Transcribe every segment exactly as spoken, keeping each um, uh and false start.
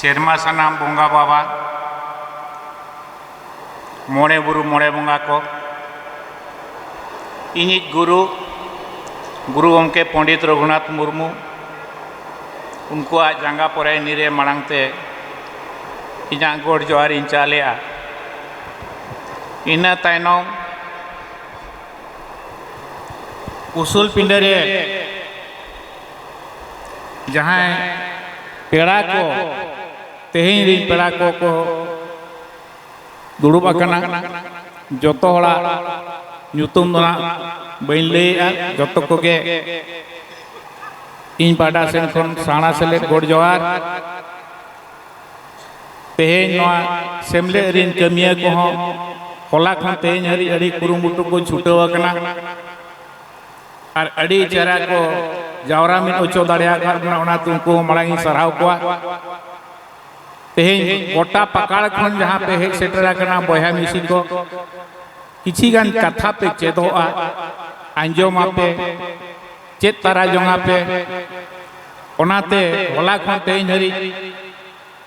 ᱥᱮᱨᱢᱟ ᱥᱟᱱᱟᱢ ᱵᱚᱸᱜᱟ ᱵᱟᱵᱟ, ᱢᱚᱬᱮ ᱵᱩᱨᱩ ᱢᱚᱬᱮ ᱵᱚᱸᱜᱟ ᱠᱚ, ᱤᱧᱤᱡ ᱜᱩᱨᱩ, ᱜᱩᱨᱩ ᱜᱚᱢᱠᱮ ᱯᱚᱱᱰᱤᱛ ᱨᱚᱜᱷᱩᱱᱟᱛᱷ ᱢᱩᱨᱢᱩ, ᱩᱱᱠᱩᱣᱟᱜ ᱡᱟᱸᱜᱟ ᱯᱚᱨᱟᱭᱱᱤ ᱨᱮ ᱢᱟᱲᱟᱝ ᱛᱮ ᱤᱧᱟᱹᱜ ᱜᱚᱰ ᱡᱚᱦᱟᱨ ᱤᱧ ᱪᱟᱞᱮᱜᱼᱟ᱾ ᱤᱱᱟᱹ ᱛᱟᱭᱱᱚᱢ ᱩᱥᱩᱞ ᱯᱤᱸᱰᱟᱹ ᱨᱮ ᱡᱟᱦᱟᱸᱭ ᱯᱮᱲᱟ ᱠᱚ, ᱛᱮᱦᱮᱧ ᱨᱤᱱ ᱯᱮᱲᱟ ᱠᱚ ᱠᱚ ᱫᱩᱲᱩᱵ ᱟᱠᱟᱱᱟ, ᱡᱚᱛᱚ ᱦᱚᱲᱟᱜ ᱧᱩᱛᱩᱢ ᱫᱚ ᱱᱟᱜ ᱵᱟᱹᱧ ᱞᱟᱹᱭᱮᱜᱼᱟ, ᱡᱚᱛᱚ ᱠᱚᱜᱮ ᱤᱧ ᱯᱟᱦᱴᱟ ᱥᱮᱱ ᱠᱷᱚᱱ ᱥᱟᱬᱟ ᱥᱮᱞᱮᱫ ᱜᱚᱰ ᱡᱚᱦᱟᱨ᱾ ᱛᱮᱦᱮᱧ ᱱᱚᱣᱟ ᱥᱮᱢᱞᱮᱫ ᱨᱤᱱ ᱠᱟᱹᱢᱤᱭᱟᱹ ᱠᱚᱦᱚᱸ ᱦᱚᱞᱟ ᱠᱷᱚᱱ ᱛᱮᱦᱮᱧ ᱦᱟᱹᱨᱤᱡ ᱟᱹᱰᱤ ᱠᱩᱨᱩᱢᱩᱴᱩ ᱠᱚ ᱪᱷᱩᱴᱟᱹᱣ ᱟᱠᱟᱱᱟ ᱟᱨ ᱟᱹᱰᱤ ᱪᱮᱦᱨᱟ ᱠᱚ ᱡᱟᱣᱨᱟ ᱢᱤᱫ ᱦᱚᱪᱚ ᱫᱟᱲᱮᱭᱟᱜ ᱠᱟᱱᱟ, ᱚᱱᱟᱛᱮ ᱩᱱᱠᱩ ᱦᱚᱸ ᱢᱟᱲᱟᱝ ᱤᱧ ᱥᱟᱨᱦᱟᱣ ᱠᱚᱣᱟ᱾ ᱛᱮᱦᱮᱧ ᱜᱚᱴᱟ ᱯᱟᱠᱟᱲ ᱠᱷᱚᱱ ᱡᱟᱦᱟᱸ ᱯᱮ ᱦᱮᱡ ᱥᱮᱴᱮᱨ ᱟᱠᱟᱱᱟ ᱵᱚᱭᱦᱟ ᱢᱤᱥᱤ ᱠᱚ, ᱠᱤᱪᱷᱤ ᱜᱟᱱ ᱠᱟᱛᱷᱟ ᱯᱮ ᱪᱮᱫᱚᱜᱼᱟ, ᱟᱸᱡᱚᱢᱟᱯᱮ, ᱪᱮᱫ ᱛᱟᱨᱟ ᱡᱚᱝᱟᱯᱮ᱾ ᱚᱱᱟᱛᱮ ᱦᱚᱞᱟ ᱠᱷᱚᱱ ᱛᱮᱦᱮᱧ ᱦᱟᱹᱨᱤᱡ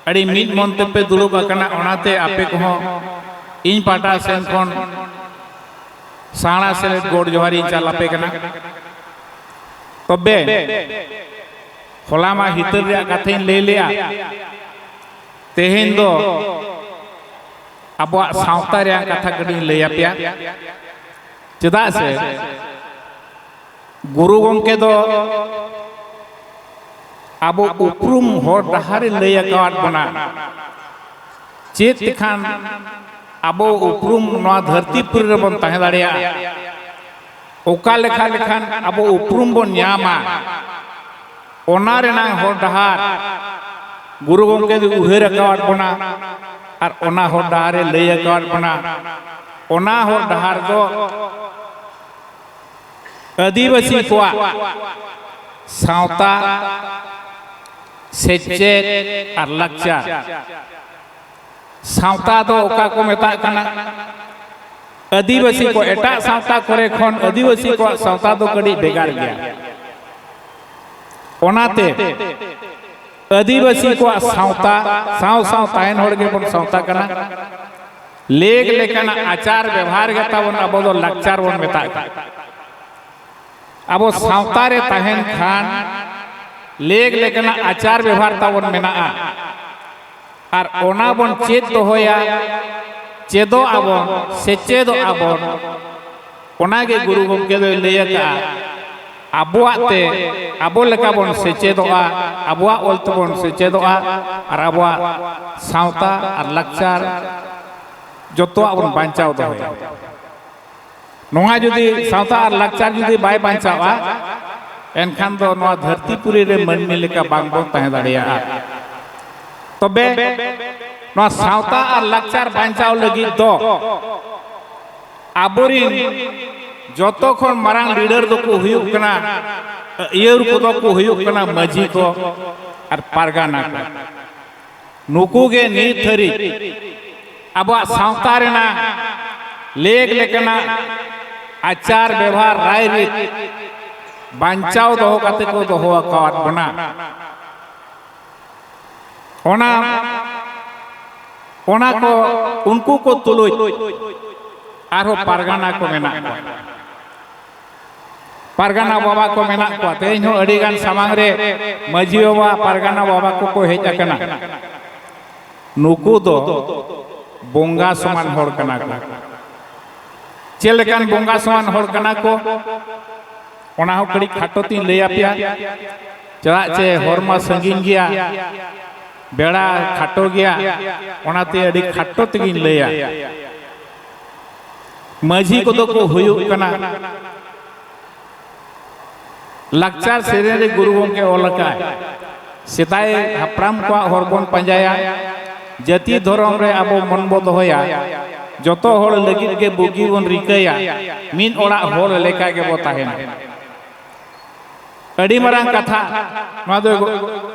ᱟᱹᱰᱤ ᱢᱤᱫ ᱢᱚᱱ ᱛᱮᱯᱮ ᱫᱩᱲᱩᱵ ᱟᱠᱟᱱᱟ, ᱚᱱᱟᱛᱮ ᱟᱯᱮ ᱠᱚᱦᱚᱸ ᱤᱧ ᱯᱟᱦᱴᱟ ᱥᱮᱱ ᱠᱷᱚᱱ ᱥᱟᱬᱟ ᱥᱮᱞᱮᱫ ᱜᱚᱰ ᱡᱚᱦᱟᱨ ᱤᱧ ᱪᱟᱞ ᱟᱯᱮ ᱠᱟᱱᱟ᱾ ᱛᱚᱵᱮ ᱦᱚᱞᱟ ᱢᱟ ᱦᱤᱛᱟᱹᱞ ᱨᱮᱭᱟᱜ ᱠᱟᱛᱷᱟᱧ ᱞᱟᱹᱭ ᱞᱮᱜᱼᱟ, ᱛᱮᱦᱮᱧ ᱫᱚ ᱟᱵᱚᱣᱟᱜ ᱥᱟᱶᱛᱟ ᱨᱮᱭᱟᱜ ᱠᱟᱛᱷᱟ ᱠᱟᱹᱴᱤᱡ ᱤᱧ ᱞᱟᱹᱭ ᱟᱯᱮᱭᱟ᱾ ᱪᱮᱫᱟᱜ ᱥᱮ ᱜᱩᱨᱩ ᱜᱚᱢᱠᱮ ᱫᱚ ᱟᱵᱚ ᱩᱯᱨᱩᱢ ᱦᱚᱨ ᱰᱟᱦᱟᱨᱮ ᱞᱟᱹᱭ ᱟᱠᱟᱣᱟᱫ ᱵᱚᱱᱟ᱾ ᱪᱮᱫ ᱛᱮᱠᱷᱟᱱ ᱟᱵᱚ ᱩᱯᱨᱩᱢ ᱱᱚᱣᱟ ᱫᱷᱟᱹᱨᱛᱤ ᱯᱩᱨᱤ ᱨᱮᱵᱚᱱ ᱛᱟᱦᱮᱸ ᱫᱟᱲᱮᱭᱟᱜᱼᱟ, ᱚᱠᱟ ᱞᱮᱠᱟ ᱞᱮᱠᱷᱟᱱ ᱟᱵᱚ ᱩᱯᱨᱩᱢ ᱵᱚᱱ ᱧᱟᱢᱟ, ᱚᱱᱟ ᱨᱮᱱᱟᱜ ᱦᱚᱨ ᱰᱟᱦᱟᱨ ᱜᱩᱨᱩ ᱜᱚᱢᱠᱮ ᱫᱚ ᱩᱭᱦᱟᱹᱨ ᱟᱠᱟᱣᱟᱫ ᱵᱚᱱᱟ ᱟᱨ ᱚᱱᱟ ᱦᱚᱨ ᱰᱟᱦᱟᱨᱮ ᱞᱟᱹᱭ ᱟᱠᱟᱣᱟᱫ ᱵᱚᱱᱟ᱾ ᱚᱱᱟ ᱦᱚᱨ ᱰᱟᱦᱟᱨ ᱫᱚ ᱟᱹᱫᱤᱵᱟᱹᱥᱤ ᱠᱚᱣᱟᱜ ᱥᱟᱶᱛᱟ, ᱥᱮᱪᱮᱫ ᱟᱨ ᱞᱟᱠᱪᱟᱨ᱾ ᱥᱟᱶᱛᱟ ᱫᱚ ᱚᱠᱟ ᱠᱚ ᱢᱮᱛᱟᱜ ᱠᱟᱱᱟ? ᱟᱹᱫᱤᱵᱟᱹᱥᱤ ᱠᱚ, ᱮᱴᱟᱜ ᱥᱟᱶᱛᱟ ᱠᱚᱨᱮ ᱠᱷᱚᱱ ᱟᱹᱫᱤᱵᱟᱹᱥᱤ ᱠᱚᱣᱟᱜ ᱥᱟᱶᱛᱟ ᱫᱚ ᱠᱟᱹᱴᱤᱡ ᱵᱷᱮᱜᱟᱨ ᱜᱮᱭᱟ᱾ ᱚᱱᱟᱛᱮ ᱟᱹᱫᱤᱵᱟᱹᱥᱤ ᱠᱚᱣᱟᱜ ᱥᱟᱶᱛᱟ ᱥᱟᱶ ᱥᱟᱶ ᱛᱟᱦᱮᱱ ᱦᱚᱲ ᱜᱮᱵᱚᱱ ᱥᱟᱶᱛᱟ ᱠᱟᱱᱟ᱾ ᱞᱮᱠ ᱞᱮᱠᱟᱱᱟᱜ ᱟᱪᱟᱨ ᱵᱮᱵᱷᱟᱨ ᱜᱮ ᱛᱟᱵᱚᱱ ᱟᱵᱚ ᱫᱚ ᱞᱟᱠᱪᱟᱨ ᱵᱚᱱ ᱢᱮᱛᱟᱜ ᱠᱟᱱᱟ᱾ ᱟᱵᱚ ᱥᱟᱶᱛᱟ ᱨᱮ ᱛᱟᱦᱮᱱ ᱠᱷᱟᱱ ᱞᱮᱠ ᱞᱮᱠᱟᱱᱟᱜ ᱟᱪᱟᱨ ᱵᱮᱵᱷᱟᱨ ᱛᱟᱵᱚᱱ ᱢᱮᱱᱟᱜᱼᱟ, ᱟᱨ ᱚᱱᱟ ᱵᱚᱱ ᱪᱮᱫ ᱫᱚᱦᱚᱭᱟ, ᱪᱮᱫᱚᱜ ᱟᱵᱚᱱ, ᱥᱮᱪᱮᱫᱚᱜ ᱟᱵᱚᱱ᱾ ᱚᱱᱟᱜᱮ ᱜᱩᱨᱩ ᱜᱚᱢᱠᱮ ᱫᱚᱭ ᱞᱟᱹᱭ ᱟᱠᱟᱫᱼᱟ, ᱟᱵᱚᱣᱟᱜ ᱛᱮ ᱟᱵᱚ ᱞᱮᱠᱟ ᱵᱚᱱ ᱥᱮᱪᱮᱫᱚᱜᱼᱟ, ᱟᱵᱚᱣᱟᱜ ᱚᱞ ᱛᱮᱵᱚᱱ ᱥᱮᱪᱮᱫᱚᱜᱼᱟ, ᱟᱨ ᱟᱵᱚᱣᱟᱜ ᱥᱟᱶᱛᱟ ᱟᱨ ᱞᱟᱠᱪᱟᱨ ᱡᱚᱛᱚᱣᱟᱜ ᱵᱚᱱ ᱵᱟᱧᱪᱟᱣ ᱫᱚᱦᱚᱭᱟ᱾ ᱱᱚᱣᱟ ᱡᱩᱫᱤ ᱥᱟᱶᱛᱟ ᱟᱨ ᱞᱟᱠᱪᱟᱨ ᱡᱩᱫᱤ ᱵᱟᱭ ᱵᱟᱧᱪᱟᱣᱟ, ᱮᱱᱠᱷᱟᱱ ᱫᱚ ᱱᱚᱣᱟ ᱫᱷᱟᱹᱨᱛᱤ ᱯᱩᱨᱤ ᱨᱮ ᱢᱟᱹᱱᱢᱤ ᱞᱮᱠᱟ ᱵᱟᱝ ᱵᱚᱱ ᱛᱟᱦᱮᱸ ᱫᱟᱲᱮᱭᱟᱜᱼᱟ᱾ ᱛᱚᱵᱮ ᱱᱚᱣᱟ ᱥᱟᱶᱛᱟ ᱟᱨ ᱞᱟᱠᱪᱟᱨ ᱵᱟᱧᱪᱟᱣ ᱞᱟᱹᱜᱤᱫ ᱫᱚ ᱟᱵᱚᱨᱤᱱ ᱡᱚᱛᱚ ᱠᱷᱚᱱ ᱢᱟᱨᱟᱝ ᱞᱤᱰᱟᱨ ᱫᱚᱠᱚ ᱦᱩᱭᱩᱜ ᱠᱟᱱᱟ, ᱟᱹᱭᱩᱨ ᱠᱚᱫᱚ ᱠᱚ ᱦᱩᱭᱩᱜ ᱠᱟᱱᱟ ᱢᱟᱹᱡᱷᱤ ᱠᱚ ᱟᱨ ᱯᱟᱨᱜᱟᱱᱟ ᱠᱚ᱾ ᱱᱩᱠᱩ ᱜᱮ ᱱᱤᱛ ᱫᱷᱟᱹᱨᱤᱡ ᱟᱵᱚᱣᱟᱜ ᱥᱟᱶᱛᱟ ᱨᱮᱱᱟᱜ ᱞᱮᱠ ᱞᱮᱠᱟᱱᱟᱜ ᱟᱪᱟᱨ ᱵᱮᱵᱷᱟᱨ ᱨᱟᱭᱨᱤᱛ ᱵᱟᱧᱪᱟᱣ ᱫᱚᱦᱚ ᱠᱟᱛᱮ ᱠᱚ ᱫᱚᱦᱚ ᱟᱠᱟᱫ ᱵᱚᱱᱟ᱾ ᱚᱱᱟ ᱚᱱᱟ ᱠᱚ ᱩᱱᱠᱩ ᱠᱚ ᱛᱩᱞᱩᱡ ᱟᱨᱦᱚᱸ ᱯᱟᱨᱜᱟᱱᱟ ᱠᱚ ᱢᱮᱱᱟᱜ ᱠᱚᱣᱟ᱾ ᱯᱟᱨᱜᱟᱱᱟ ᱵᱟᱵᱟ ᱠᱚ ᱢᱮᱱᱟᱜ ᱠᱚᱣᱟ᱾ ᱛᱮᱦᱮᱧ ᱦᱚᱸ ᱟᱹᱰᱤ ᱜᱟᱱ ᱥᱟᱢᱟᱝ ᱨᱮ ᱢᱟᱹᱡᱷᱤ ᱵᱟᱵᱟ, ᱯᱟᱨᱜᱟᱱᱟ ᱵᱟᱵᱟ ᱠᱚᱠᱚ ᱦᱮᱡ ᱟᱠᱟᱱᱟ᱾ ᱱᱩᱠᱩ ᱫᱚ ᱵᱚᱸᱜᱟ ᱥᱚᱢᱟᱱ ᱦᱚᱲ ᱠᱟᱱᱟ ᱠᱚ᱾ ᱪᱮᱫ ᱞᱮᱠᱟᱱ ᱵᱚᱸᱜᱟ ᱥᱚᱢᱟᱱ ᱦᱚᱲ ᱠᱟᱱᱟ ᱠᱚ, ᱚᱱᱟ ᱦᱚᱸ ᱠᱟᱹᱴᱤᱡ ᱠᱷᱟᱴᱚ ᱛᱤᱧ ᱞᱟᱹᱭ ᱟᱯᱮᱭᱟ᱾ ᱪᱮᱫᱟᱜ ᱪᱮ ᱦᱚᱨ ᱢᱟ ᱥᱟᱺᱜᱤᱧ ᱜᱮᱭᱟ, ᱵᱮᱲᱟ ᱠᱷᱟᱴᱚ ᱜᱮᱭᱟ, ᱚᱱᱟᱛᱮ ᱟᱹᱰᱤ ᱠᱷᱟᱴᱚ ᱛᱮᱜᱤᱧ ᱞᱟᱹᱭᱟ᱾ ᱢᱟᱹᱡᱷᱤ ᱠᱚᱫᱚ ᱠᱚ ᱦᱩᱭᱩᱜ ᱠᱟᱱᱟ, ᱞᱟᱠᱪᱟᱨ ᱥᱮᱨᱮᱧ ᱨᱮ ᱜᱩᱨᱩ ᱜᱚᱢᱠᱮ ᱚᱞ ᱟᱠᱟᱫ, ᱥᱮᱫᱟᱭ ᱦᱟᱯᱲᱟᱢ ᱠᱚᱣᱟᱜ ᱦᱚᱨ ᱵᱚᱱ ᱯᱟᱸᱡᱟᱭᱟ, ᱡᱟᱹᱛᱤ ᱫᱷᱚᱨᱚᱢ ᱨᱮ ᱟᱵᱚ ᱢᱚᱱ ᱵᱚ ᱫᱚᱦᱚᱭᱟ, ᱡᱚᱛᱚ ᱦᱚᱲ ᱞᱟᱹᱜᱤᱫ ᱜᱮ ᱵᱩᱜᱤ ᱵᱚᱱ ᱨᱤᱠᱟᱹᱭᱟ, ᱢᱤᱫ ᱚᱲᱟᱜ ᱦᱚᱲ ᱞᱮᱠᱟ ᱜᱮᱵᱚ ᱛᱟᱦᱮᱱᱟ᱾ ᱟᱹᱰᱤ ᱢᱟᱨᱟᱝ ᱠᱟᱛᱷᱟ ᱱᱚᱣᱟ ᱫᱚ᱾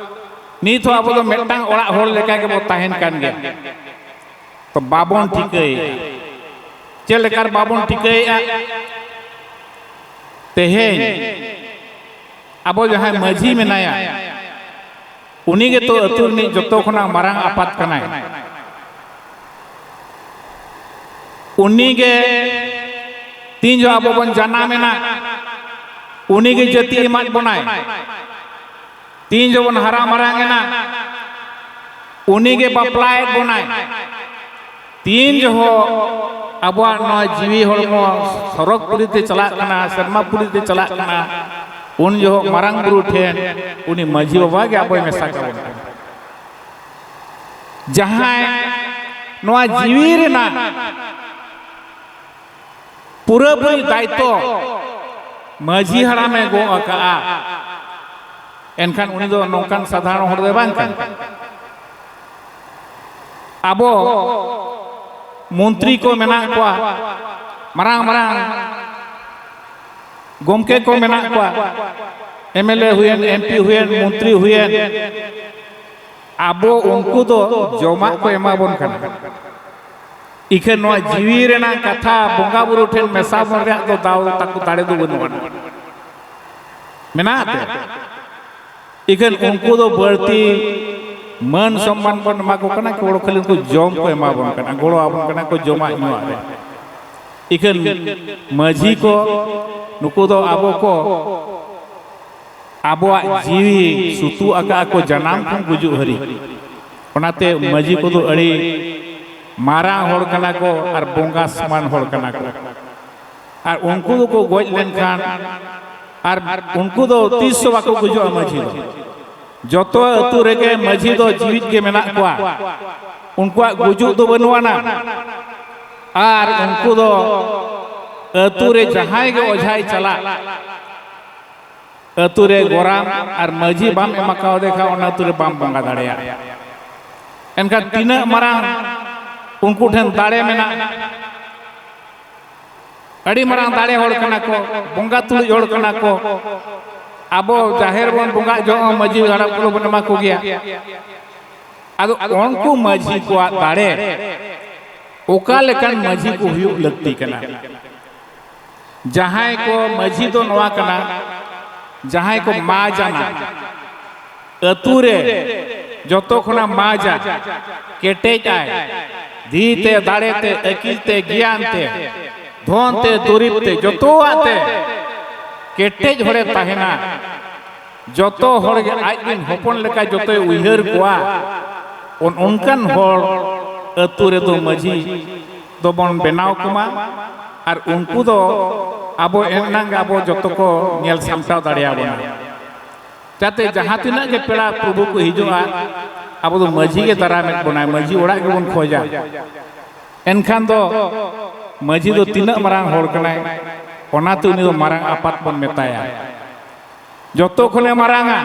ᱱᱤᱛ ᱦᱚᱸ ᱟᱵᱚ ᱫᱚ ᱢᱤᱫᱴᱟᱝ ᱚᱲᱟᱜ ᱦᱚᱲ ᱞᱮᱠᱟ ᱜᱮᱵᱚ ᱛᱟᱦᱮᱱ ᱠᱟᱱ ᱜᱮᱭᱟ᱾ ᱛᱚ ᱵᱟᱵᱚᱱ ᱴᱷᱤᱠᱟᱹᱭᱮᱫᱼᱟ᱾ ᱪᱮᱫ ᱞᱮᱠᱟ ᱵᱟᱵᱚᱱ ᱴᱷᱤᱠᱟᱹᱭᱮᱫᱼᱟ? ᱛᱮᱦᱮᱧ ᱟᱵᱚ ᱡᱟᱦᱟᱸᱭ ᱢᱟᱹᱡᱷᱤ ᱢᱮᱱᱟᱭᱟ, ᱩᱱᱤ ᱜᱮᱛᱚ ᱟᱹᱛᱩ ᱨᱤᱱᱤᱡ ᱡᱚᱛᱚ ᱠᱷᱚᱱᱟᱜ ᱢᱟᱨᱟᱝ ᱟᱯᱟᱛ ᱠᱟᱱᱟᱭ᱾ ᱩᱱᱤ ᱜᱮ ᱛᱤᱱ ᱡᱚᱦᱚᱜ ᱟᱵᱚ ᱵᱚᱱ ᱡᱟᱱᱟᱢ ᱮᱱᱟ, ᱩᱱᱤ ᱜᱮ ᱡᱟᱹᱛᱤ ᱮᱢᱟᱫ ᱵᱚᱱᱟᱭ᱾ ᱛᱤᱱ ᱡᱚᱦᱚᱜ ᱵᱚᱱ ᱦᱟᱨᱟ ᱢᱟᱨᱟᱝ ᱮᱱᱟ, ᱩᱱᱤ ᱜᱮ ᱵᱟᱯᱞᱟᱭᱮᱫ ᱵᱚᱱᱟᱭ᱾ ᱛᱤᱱ ᱡᱚᱦᱚᱜ ᱟᱵᱚᱣᱟᱜ ᱱᱚᱣᱟ ᱡᱤᱣᱤ ᱦᱚᱲᱢᱚ ᱥᱚᱨᱚᱜᱽ ᱯᱩᱨᱤ ᱛᱮ ᱪᱟᱞᱟᱜ ᱠᱟᱱᱟ, ᱥᱮᱨᱢᱟ ᱯᱩᱨᱤ ᱛᱮ ᱪᱟᱞᱟᱜ ᱠᱟᱱᱟ, ᱩᱱ ᱡᱚᱦᱚᱜ ᱢᱟᱨᱟᱝ ᱵᱩᱨᱩ ᱴᱷᱮᱱ ᱩᱱᱤ ᱢᱟᱹᱡᱷᱤ ᱵᱟᱵᱟ ᱜᱮ ᱟᱵᱚᱭ ᱢᱮᱥᱟ ᱠᱟᱵᱚᱱ ᱠᱟᱱᱟ᱾ ᱡᱟᱦᱟᱸᱭ ᱱᱚᱣᱟ ᱡᱤᱣᱤ ᱨᱮᱱᱟᱜ ᱯᱩᱨᱟᱹᱯᱩᱨᱤ ᱫᱟᱭᱤᱛᱛᱚ ᱢᱟᱹᱡᱷᱤ ᱦᱟᱲᱟᱢᱮ ᱜᱚᱜ ᱟᱠᱟᱜᱼᱟ, ᱮᱱᱠᱷᱟᱱ ᱩᱱᱤ ᱫᱚ ᱱᱚᱝᱠᱟᱱ ᱥᱟᱫᱷᱟᱨᱚᱱ ᱦᱚᱲ ᱫᱚᱭ ᱵᱟᱝ ᱠᱟᱱᱟ᱾ ᱟᱵᱚ ᱢᱚᱱᱛᱨᱤ ᱠᱚ ᱢᱮᱱᱟᱜ ᱠᱚᱣᱟ, ᱢᱟᱨᱟᱝ ᱢᱟᱨᱟᱝ ᱜᱚᱢᱠᱮ ᱠᱚ ᱢᱮᱱᱟᱜ ᱠᱚᱣᱟ, ᱮᱢ ᱮᱞ ᱮ ᱦᱩᱭᱮᱱ, ᱮᱢ ᱯᱤ ᱦᱩᱭᱮᱱ, ᱢᱚᱱᱛᱨᱤ ᱦᱩᱭᱮᱱ, ᱟᱵᱚ ᱩᱱᱠᱩ ᱫᱚ ᱡᱚᱢᱟᱜ ᱠᱚ ᱮᱢᱟ ᱵᱚᱱ ᱠᱟᱱᱟ᱾ ᱤᱠᱷᱟᱹᱱ ᱱᱚᱣᱟ ᱡᱤᱣᱤ ᱨᱮᱱᱟᱜ ᱠᱟᱛᱷᱟ ᱵᱚᱸᱜᱟ ᱵᱩᱨᱩ ᱴᱷᱮᱱ ᱢᱮᱥᱟ ᱵᱚᱱ ᱨᱮᱭᱟᱜ ᱫᱚ ᱫᱟᱣ ᱛᱟᱠᱚ ᱫᱟᱲᱮ ᱫᱚ ᱵᱟᱹᱱᱩᱜ ᱟᱱᱟ᱾ ᱢᱮᱱᱟᱜ ᱛᱮ ᱤᱠᱷᱟᱹᱱ ᱩᱱᱠᱩ ᱫᱚ ᱵᱟᱹᱲᱛᱤ ᱢᱟᱹᱱ ᱥᱚᱢᱢᱟᱱ ᱵᱚᱱ ᱮᱢᱟ ᱠᱚ ᱠᱟᱱᱟ, ᱜᱚᱲᱚ ᱠᱷᱟᱹᱞᱤ ᱩᱱᱠᱩ ᱡᱚᱢ ᱠᱚ ᱮᱢᱟ ᱵᱚᱱ ᱠᱟᱱᱟ, ᱜᱚᱲᱚ ᱟᱵᱚᱱ ᱠᱟᱱᱟ ᱠᱚ ᱡᱚᱢᱟᱜ ᱧᱩᱣᱟᱜ ᱨᱮ᱾ ᱤᱠᱷᱟᱹᱱ ᱢᱟᱹᱡᱷᱤ ᱠᱚ, ᱱᱩᱠᱩ ᱫᱚ ᱟᱵᱚ ᱠᱚ ᱟᱵᱚᱣᱟᱜ ᱡᱤᱣᱤ ᱥᱩᱛᱩᱜ ᱟᱠᱟᱫ ᱠᱚ ᱡᱟᱱᱟᱢ ᱠᱷᱚᱱ ᱜᱩᱡᱩᱜ ᱦᱟᱹᱨᱤᱡ᱾ ᱚᱱᱟᱛᱮ ᱢᱟᱹᱡᱷᱤ ᱠᱚᱫᱚ ᱟᱹᱰᱤ ᱢᱟᱨᱟᱝ ᱦᱚᱲ ᱠᱟᱱᱟ ᱠᱚ ᱟᱨ ᱵᱚᱸᱜᱟ ᱥᱚᱢᱟᱱ ᱦᱚᱲ ᱠᱟᱱᱟ ᱠᱚ᱾ ᱟᱨ ᱩᱱᱠᱩ ᱫᱚᱠᱚ ᱜᱚᱡ ᱞᱮᱱᱠᱷᱟᱱ, ᱟᱨ ᱩᱱᱠᱩ ᱫᱚ ᱛᱤᱥ ᱦᱚᱸ ᱵᱟᱠᱚ ᱜᱩᱡᱩᱜᱼᱟ ᱢᱟᱹᱡᱷᱤ ᱫᱚ᱾ ᱡᱚᱛᱚ ᱟᱹᱛᱩ ᱨᱮᱜᱮ ᱢᱟᱹᱡᱷᱤ ᱫᱚ ᱡᱤᱣᱤᱫ ᱜᱮ ᱢᱮᱱᱟᱜ ᱠᱚᱣᱟ, ᱩᱱᱠᱩᱣᱟᱜ ᱜᱩᱡᱩᱜ ᱫᱚ ᱵᱟᱹᱱᱩᱜ ᱟᱱᱟ᱾ ᱟᱨ ᱩᱱᱠᱩ ᱫᱚ ᱟᱹᱛᱩ ᱨᱮ ᱡᱟᱦᱟᱸᱭ ᱜᱮ ᱚᱡᱷᱟᱭ ᱪᱟᱞᱟᱜ, ᱟᱹᱛᱩ ᱨᱮ ᱜᱚᱨᱟᱢ ᱟᱨ ᱢᱟᱹᱡᱷᱤ ᱵᱟᱢ ᱮᱢᱟ ᱠᱟᱣᱫᱮ ᱠᱷᱟᱱ ᱚᱱᱟ ᱟᱹᱛᱩ ᱨᱮ ᱵᱟᱢ ᱵᱚᱸᱜᱟ ᱫᱟᱲᱮᱭᱟᱜᱼᱟ᱾ ᱮᱱᱠᱷᱟᱱ ᱛᱤᱱᱟᱹᱜ ᱢᱟᱨᱟᱝ ᱩᱱᱠᱩ ᱴᱷᱮᱱ ᱫᱟᱲᱮ ᱢᱮᱱᱟᱜᱼᱟ, ᱟᱹᱰᱤ ᱢᱟᱨᱟᱝ ᱫᱟᱲᱮ ᱦᱚᱲ ᱠᱟᱱᱟ ᱠᱚ, ᱵᱚᱸᱜᱟ ᱛᱩᱞᱩᱡ ᱦᱚᱲ ᱠᱟᱱᱟ ᱠᱚ᱾ ᱟᱵᱚ ᱡᱟᱦᱮᱨ ᱵᱚᱱ ᱵᱚᱸᱜᱟ ᱡᱚᱦᱚᱜ ᱢᱟᱹᱡᱷᱤ ᱦᱟᱲᱟᱢ ᱠᱚᱫᱚ ᱵᱚᱱ ᱮᱢᱟ ᱠᱚᱜᱮᱭᱟ᱾ ᱟᱫᱚ ᱩᱱᱠᱩ ᱢᱟᱹᱡᱷᱤ ᱠᱚᱣᱟᱜ ᱫᱟᱲᱮ ᱚᱠᱟ ᱞᱮᱠᱟᱱ ᱢᱟᱹᱡᱷᱤ ᱠᱚ ᱦᱩᱭᱩᱜ ᱞᱟᱹᱠᱛᱤ ᱠᱟᱱᱟ? ᱡᱟᱦᱟᱸᱭ ᱠᱚ ᱢᱟᱹᱡᱷᱤ ᱫᱚ ᱱᱚᱣᱟ ᱠᱟᱱᱟ, ᱡᱟᱦᱟᱸᱭ ᱠᱚ ᱢᱟ ᱡᱟᱱᱟ, ᱟᱹᱛᱩ ᱨᱮ ᱡᱚᱛᱚ ᱠᱷᱚᱱᱟᱜ ᱢᱟᱡᱟ, ᱠᱮᱴᱮᱡ ᱟᱭ, ᱫᱷᱤ ᱛᱮ, ᱫᱟᱲᱮ ᱛᱮ, ᱟᱹᱠᱤᱞ ᱛᱮ, ᱜᱮᱭᱟᱱ ᱛᱮ, ᱫᱷᱚᱱ ᱛᱮ, ᱫᱩᱨᱤᱵᱽ ᱛᱮ, ᱡᱚᱛᱚᱣᱟᱜ ᱛᱮ ᱠᱮᱴᱮᱡ ᱦᱚᱲᱮ ᱛᱟᱦᱮᱱᱟ᱾ ᱡᱚᱛᱚ ᱦᱚᱲ ᱜᱮ ᱟᱡ ᱨᱮᱱ ᱦᱚᱯᱚᱱ ᱞᱮᱠᱟ ᱡᱚᱛᱚᱭ ᱩᱭᱦᱟᱹᱨ ᱠᱚᱣᱟ᱾ ᱚᱱ-, ᱚᱱᱠᱟᱱ ᱦᱚᱲ ᱟᱹᱛᱩ ᱨᱮᱫᱚ ᱢᱟᱹᱡᱷᱤ ᱫᱚᱵᱚᱱ ᱵᱮᱱᱟᱣ ᱠᱚᱢᱟ᱾ ᱟᱨ ᱩᱱᱠᱩ ᱫᱚ ᱟᱵᱚ ᱮᱱᱟᱝ ᱜᱮ ᱟᱵᱚ ᱡᱚᱛᱚ ᱠᱚ ᱧᱮᱞ ᱥᱟᱢᱴᱟᱣ ᱫᱟᱲᱮᱭᱟᱵᱚᱱᱟ᱾ ᱡᱟᱛᱮ ᱡᱟᱦᱟᱸ ᱛᱤᱱᱟᱹᱜ ᱜᱮ ᱯᱮᱲᱟ ᱯᱨᱚᱵᱷᱩ ᱠᱚ ᱦᱤᱡᱩᱜᱼᱟ, ᱟᱵᱚ ᱫᱚ ᱢᱟᱹᱡᱷᱤ ᱜᱮ ᱫᱟᱨᱟᱢᱮᱫ ᱵᱚᱱᱟᱭ, ᱢᱟᱹᱡᱷᱤ ᱚᱲᱟᱜ ᱜᱮᱵᱚᱱ ᱠᱷᱚᱡᱟ᱾ ᱮᱱᱠᱷᱟᱱ ᱫᱚ ᱢᱟᱹᱡᱷᱤ ᱫᱚ ᱛᱤᱱᱟᱹᱜ ᱢᱟᱨᱟᱝ ᱦᱚᱲ ᱠᱟᱱᱟᱭ, ᱚᱱᱟᱛᱮ ᱩᱱᱤ ᱫᱚ ᱢᱟᱨᱟᱝ ᱟᱯᱟᱛ ᱵᱚᱱ ᱢᱮᱛᱟᱭᱟ᱾ ᱡᱚᱛᱚ ᱠᱷᱚᱱᱮ ᱢᱟᱨᱟᱝᱟ,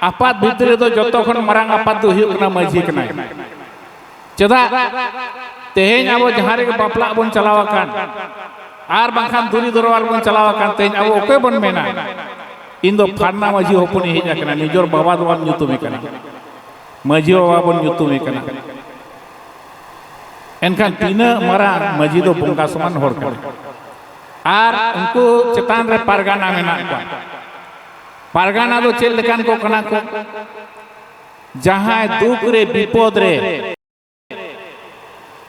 ᱟᱯᱟᱛ ᱵᱷᱤᱛᱨᱤ ᱨᱮᱫᱚ ᱡᱚᱛᱚ ᱠᱷᱚᱱ ᱢᱟᱨᱟᱝ ᱟᱯᱟᱛ ᱫᱚ ᱦᱩᱭᱩᱜ ᱠᱟᱱᱟ ᱢᱟᱹᱡᱷᱤ ᱠᱟᱱᱟᱭ᱾ ᱪᱮᱫᱟᱜ? ᱛᱮᱦᱮᱧ ᱟᱵᱚ ᱡᱟᱦᱟᱸ ᱨᱮᱜᱮ ᱵᱟᱯᱞᱟᱜ ᱵᱚᱱ ᱪᱟᱞᱟᱣ ᱟᱠᱟᱱ, ᱟᱨ ᱵᱟᱝᱠᱷᱟᱱ ᱫᱩᱨᱤ ᱫᱚᱨᱵᱟᱨ ᱵᱚᱱ ᱪᱟᱞᱟᱣ ᱟᱠᱟᱱ, ᱛᱮᱦᱮᱧ ᱟᱵᱚ ᱚᱠᱚᱭ ᱵᱚᱱ ᱢᱮᱱᱟ, "ᱤᱧ ᱫᱚ ᱯᱷᱟᱨᱱᱟ ᱢᱟᱹᱡᱷᱤ ᱦᱚᱯᱚᱱᱤᱧ ᱦᱮᱡ ᱟᱠᱟᱱᱟ"? ᱱᱤᱡᱚᱨ ᱵᱟᱵᱟ ᱫᱚ ᱵᱟᱢ ᱧᱩᱛᱩᱢᱮ ᱠᱟᱱᱟ, ᱢᱟᱹᱡᱷᱤ ᱵᱟᱵᱟ ᱵᱚᱱ ᱧᱩᱛᱩᱢᱮ ᱠᱟᱱᱟ᱾ ᱮᱱᱠᱷᱟᱱ ᱛᱤᱱᱟᱹᱜ ᱢᱟᱨᱟᱝ ᱢᱟᱹᱡᱷᱤ ᱫᱚ ᱵᱚᱸᱜᱟ ᱥᱚᱢᱟᱱ ᱦᱚᱲ ᱠᱟᱱᱟ᱾ ᱟᱨ ᱩᱱᱠᱩ ᱪᱮᱛᱟᱱ ᱨᱮ ᱯᱟᱨᱜᱟᱱᱟ ᱢᱮᱱᱟᱜ ᱠᱚᱣᱟ᱾ ᱯᱟᱨᱜᱟᱱᱟ ᱫᱚ ᱪᱮᱫ ᱞᱮᱠᱟᱱ ᱠᱚ ᱠᱟᱱᱟ ᱠᱚ? ᱡᱟᱦᱟᱸᱭ ᱫᱩᱠ ᱨᱮ, ᱵᱤᱯᱚᱫ ᱨᱮ,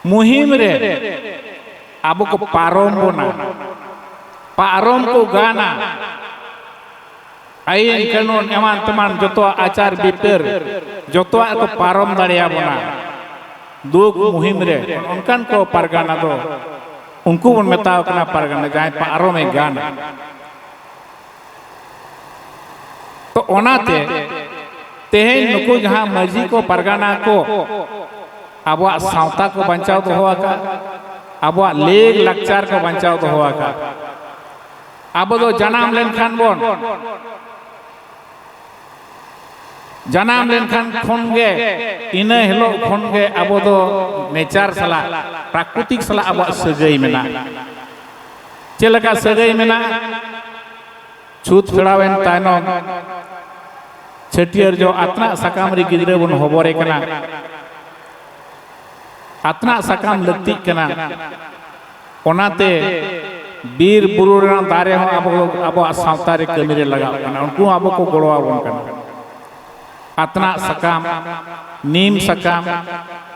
ᱢᱩᱦᱤᱢ ᱨᱮ ᱟᱵᱚ ᱠᱚ ᱯᱟᱨᱚᱢ ᱵᱚᱱᱟ, ᱯᱟᱨᱚᱢ ᱠᱚ ᱜᱟᱱᱟ᱾ ᱟᱹᱭᱤᱱ ᱠᱟᱹᱱᱩᱱ ᱮᱢᱟᱱ ᱛᱮᱢᱟᱱ ᱡᱚᱛᱚᱣᱟᱜ ᱟᱪᱟᱨ ᱵᱤᱪᱟᱹᱨ ᱡᱚᱛᱚᱣᱟᱜ ᱠᱚ ᱯᱟᱨᱚᱢ ᱫᱟᱲᱮᱭᱟᱵᱚᱱᱟ᱾ ᱫᱩᱠ ᱢᱩᱦᱤᱢ ᱨᱮ ᱚᱱᱠᱟᱱ ᱠᱚ ᱯᱟᱨᱜᱟᱱᱟ ᱫᱚ, ᱩᱱᱠᱩ ᱵᱚᱱ ᱢᱮᱛᱟᱣ ᱠᱟᱱᱟ ᱯᱟᱨᱜᱟᱱᱟ, ᱡᱟᱦᱟᱸᱭ ᱯᱟᱨᱚᱢᱮ ᱜᱟᱱᱟ᱾ ᱛᱚ ᱚᱱᱟᱛᱮ ᱛᱮᱦᱮᱧ ᱱᱩᱠᱩ ᱡᱟᱦᱟᱸ ᱢᱟᱹᱡᱷᱤ ᱠᱚ, ᱯᱟᱨᱜᱟᱱᱟ ᱠᱚ ᱟᱵᱚᱣᱟᱜ ᱥᱟᱶᱛᱟ ᱠᱚ ᱵᱟᱧᱪᱟᱣ ᱫᱚᱦᱚ ᱟᱠᱟᱫ, ᱟᱵᱚᱣᱟᱜ ᱞᱮᱜᱽ ᱞᱟᱠᱪᱟᱨ ᱠᱚ ᱵᱟᱧᱪᱟᱣ ᱫᱚᱦᱚ ᱟᱠᱟᱫ᱾ ᱟᱵᱚ ᱫᱚ ᱡᱟᱱᱟᱢ ᱞᱮᱱᱠᱷᱟᱱ ᱵᱚᱱ, ᱡᱟᱱᱟᱢ ᱞᱮᱱᱠᱷᱟᱱ ᱠᱷᱚᱱ ᱜᱮ, ᱤᱱᱟᱹ ᱦᱤᱞᱳᱜ ᱠᱷᱚᱱ ᱜᱮ ᱟᱵᱚ ᱫᱚ ᱱᱮᱪᱟᱨ ᱥᱟᱞᱟᱜ, ᱯᱨᱟᱠᱨᱤᱛᱤᱠ ᱥᱟᱞᱟᱜ ᱟᱵᱚᱣᱟᱜ ᱥᱟᱹᱜᱟᱹᱭ ᱢᱮᱱᱟᱜᱼᱟ᱾ ᱪᱮᱫ ᱞᱮᱠᱟ ᱥᱟᱹᱜᱟᱹᱭ ᱢᱮᱱᱟᱜᱼᱟ? ᱪᱷᱩᱛ ᱯᱷᱮᱲᱟᱣᱮᱱ ᱛᱟᱭᱱᱚᱢ ᱪᱷᱟᱹᱴᱭᱟᱹᱨ ᱡᱚ ᱟᱛᱱᱟᱜ ᱥᱟᱠᱟᱢ ᱨᱮ ᱜᱤᱫᱽᱨᱟᱹ ᱵᱚᱱ ᱦᱚᱵᱚᱨᱮ ᱠᱟᱱᱟ᱾ ᱟᱛᱱᱟᱜ ᱥᱟᱠᱟᱢ ᱞᱟᱹᱠᱛᱤᱜ ᱠᱟᱱᱟ᱾ ᱚᱱᱟᱛᱮ ᱵᱤᱨ ᱵᱩᱨᱩ ᱨᱮᱱᱟᱜ ᱫᱟᱨᱮ ᱦᱚᱸ ᱟᱵᱚ, ᱟᱵᱚᱣᱟᱜ ᱥᱟᱶᱛᱟ ᱨᱮ ᱠᱟᱹᱢᱤ ᱨᱮ ᱞᱟᱜᱟᱜ ᱠᱟᱱᱟ, ᱩᱱᱠᱩ ᱦᱚᱸ ᱟᱵᱚ ᱠᱚ ᱜᱚᱲᱚ ᱟᱵᱚᱱ ᱠᱟᱱᱟ᱾ ᱟᱛᱱᱟᱜ ᱥᱟᱠᱟᱢ, ᱱᱤᱢ ᱥᱟᱠᱟᱢ,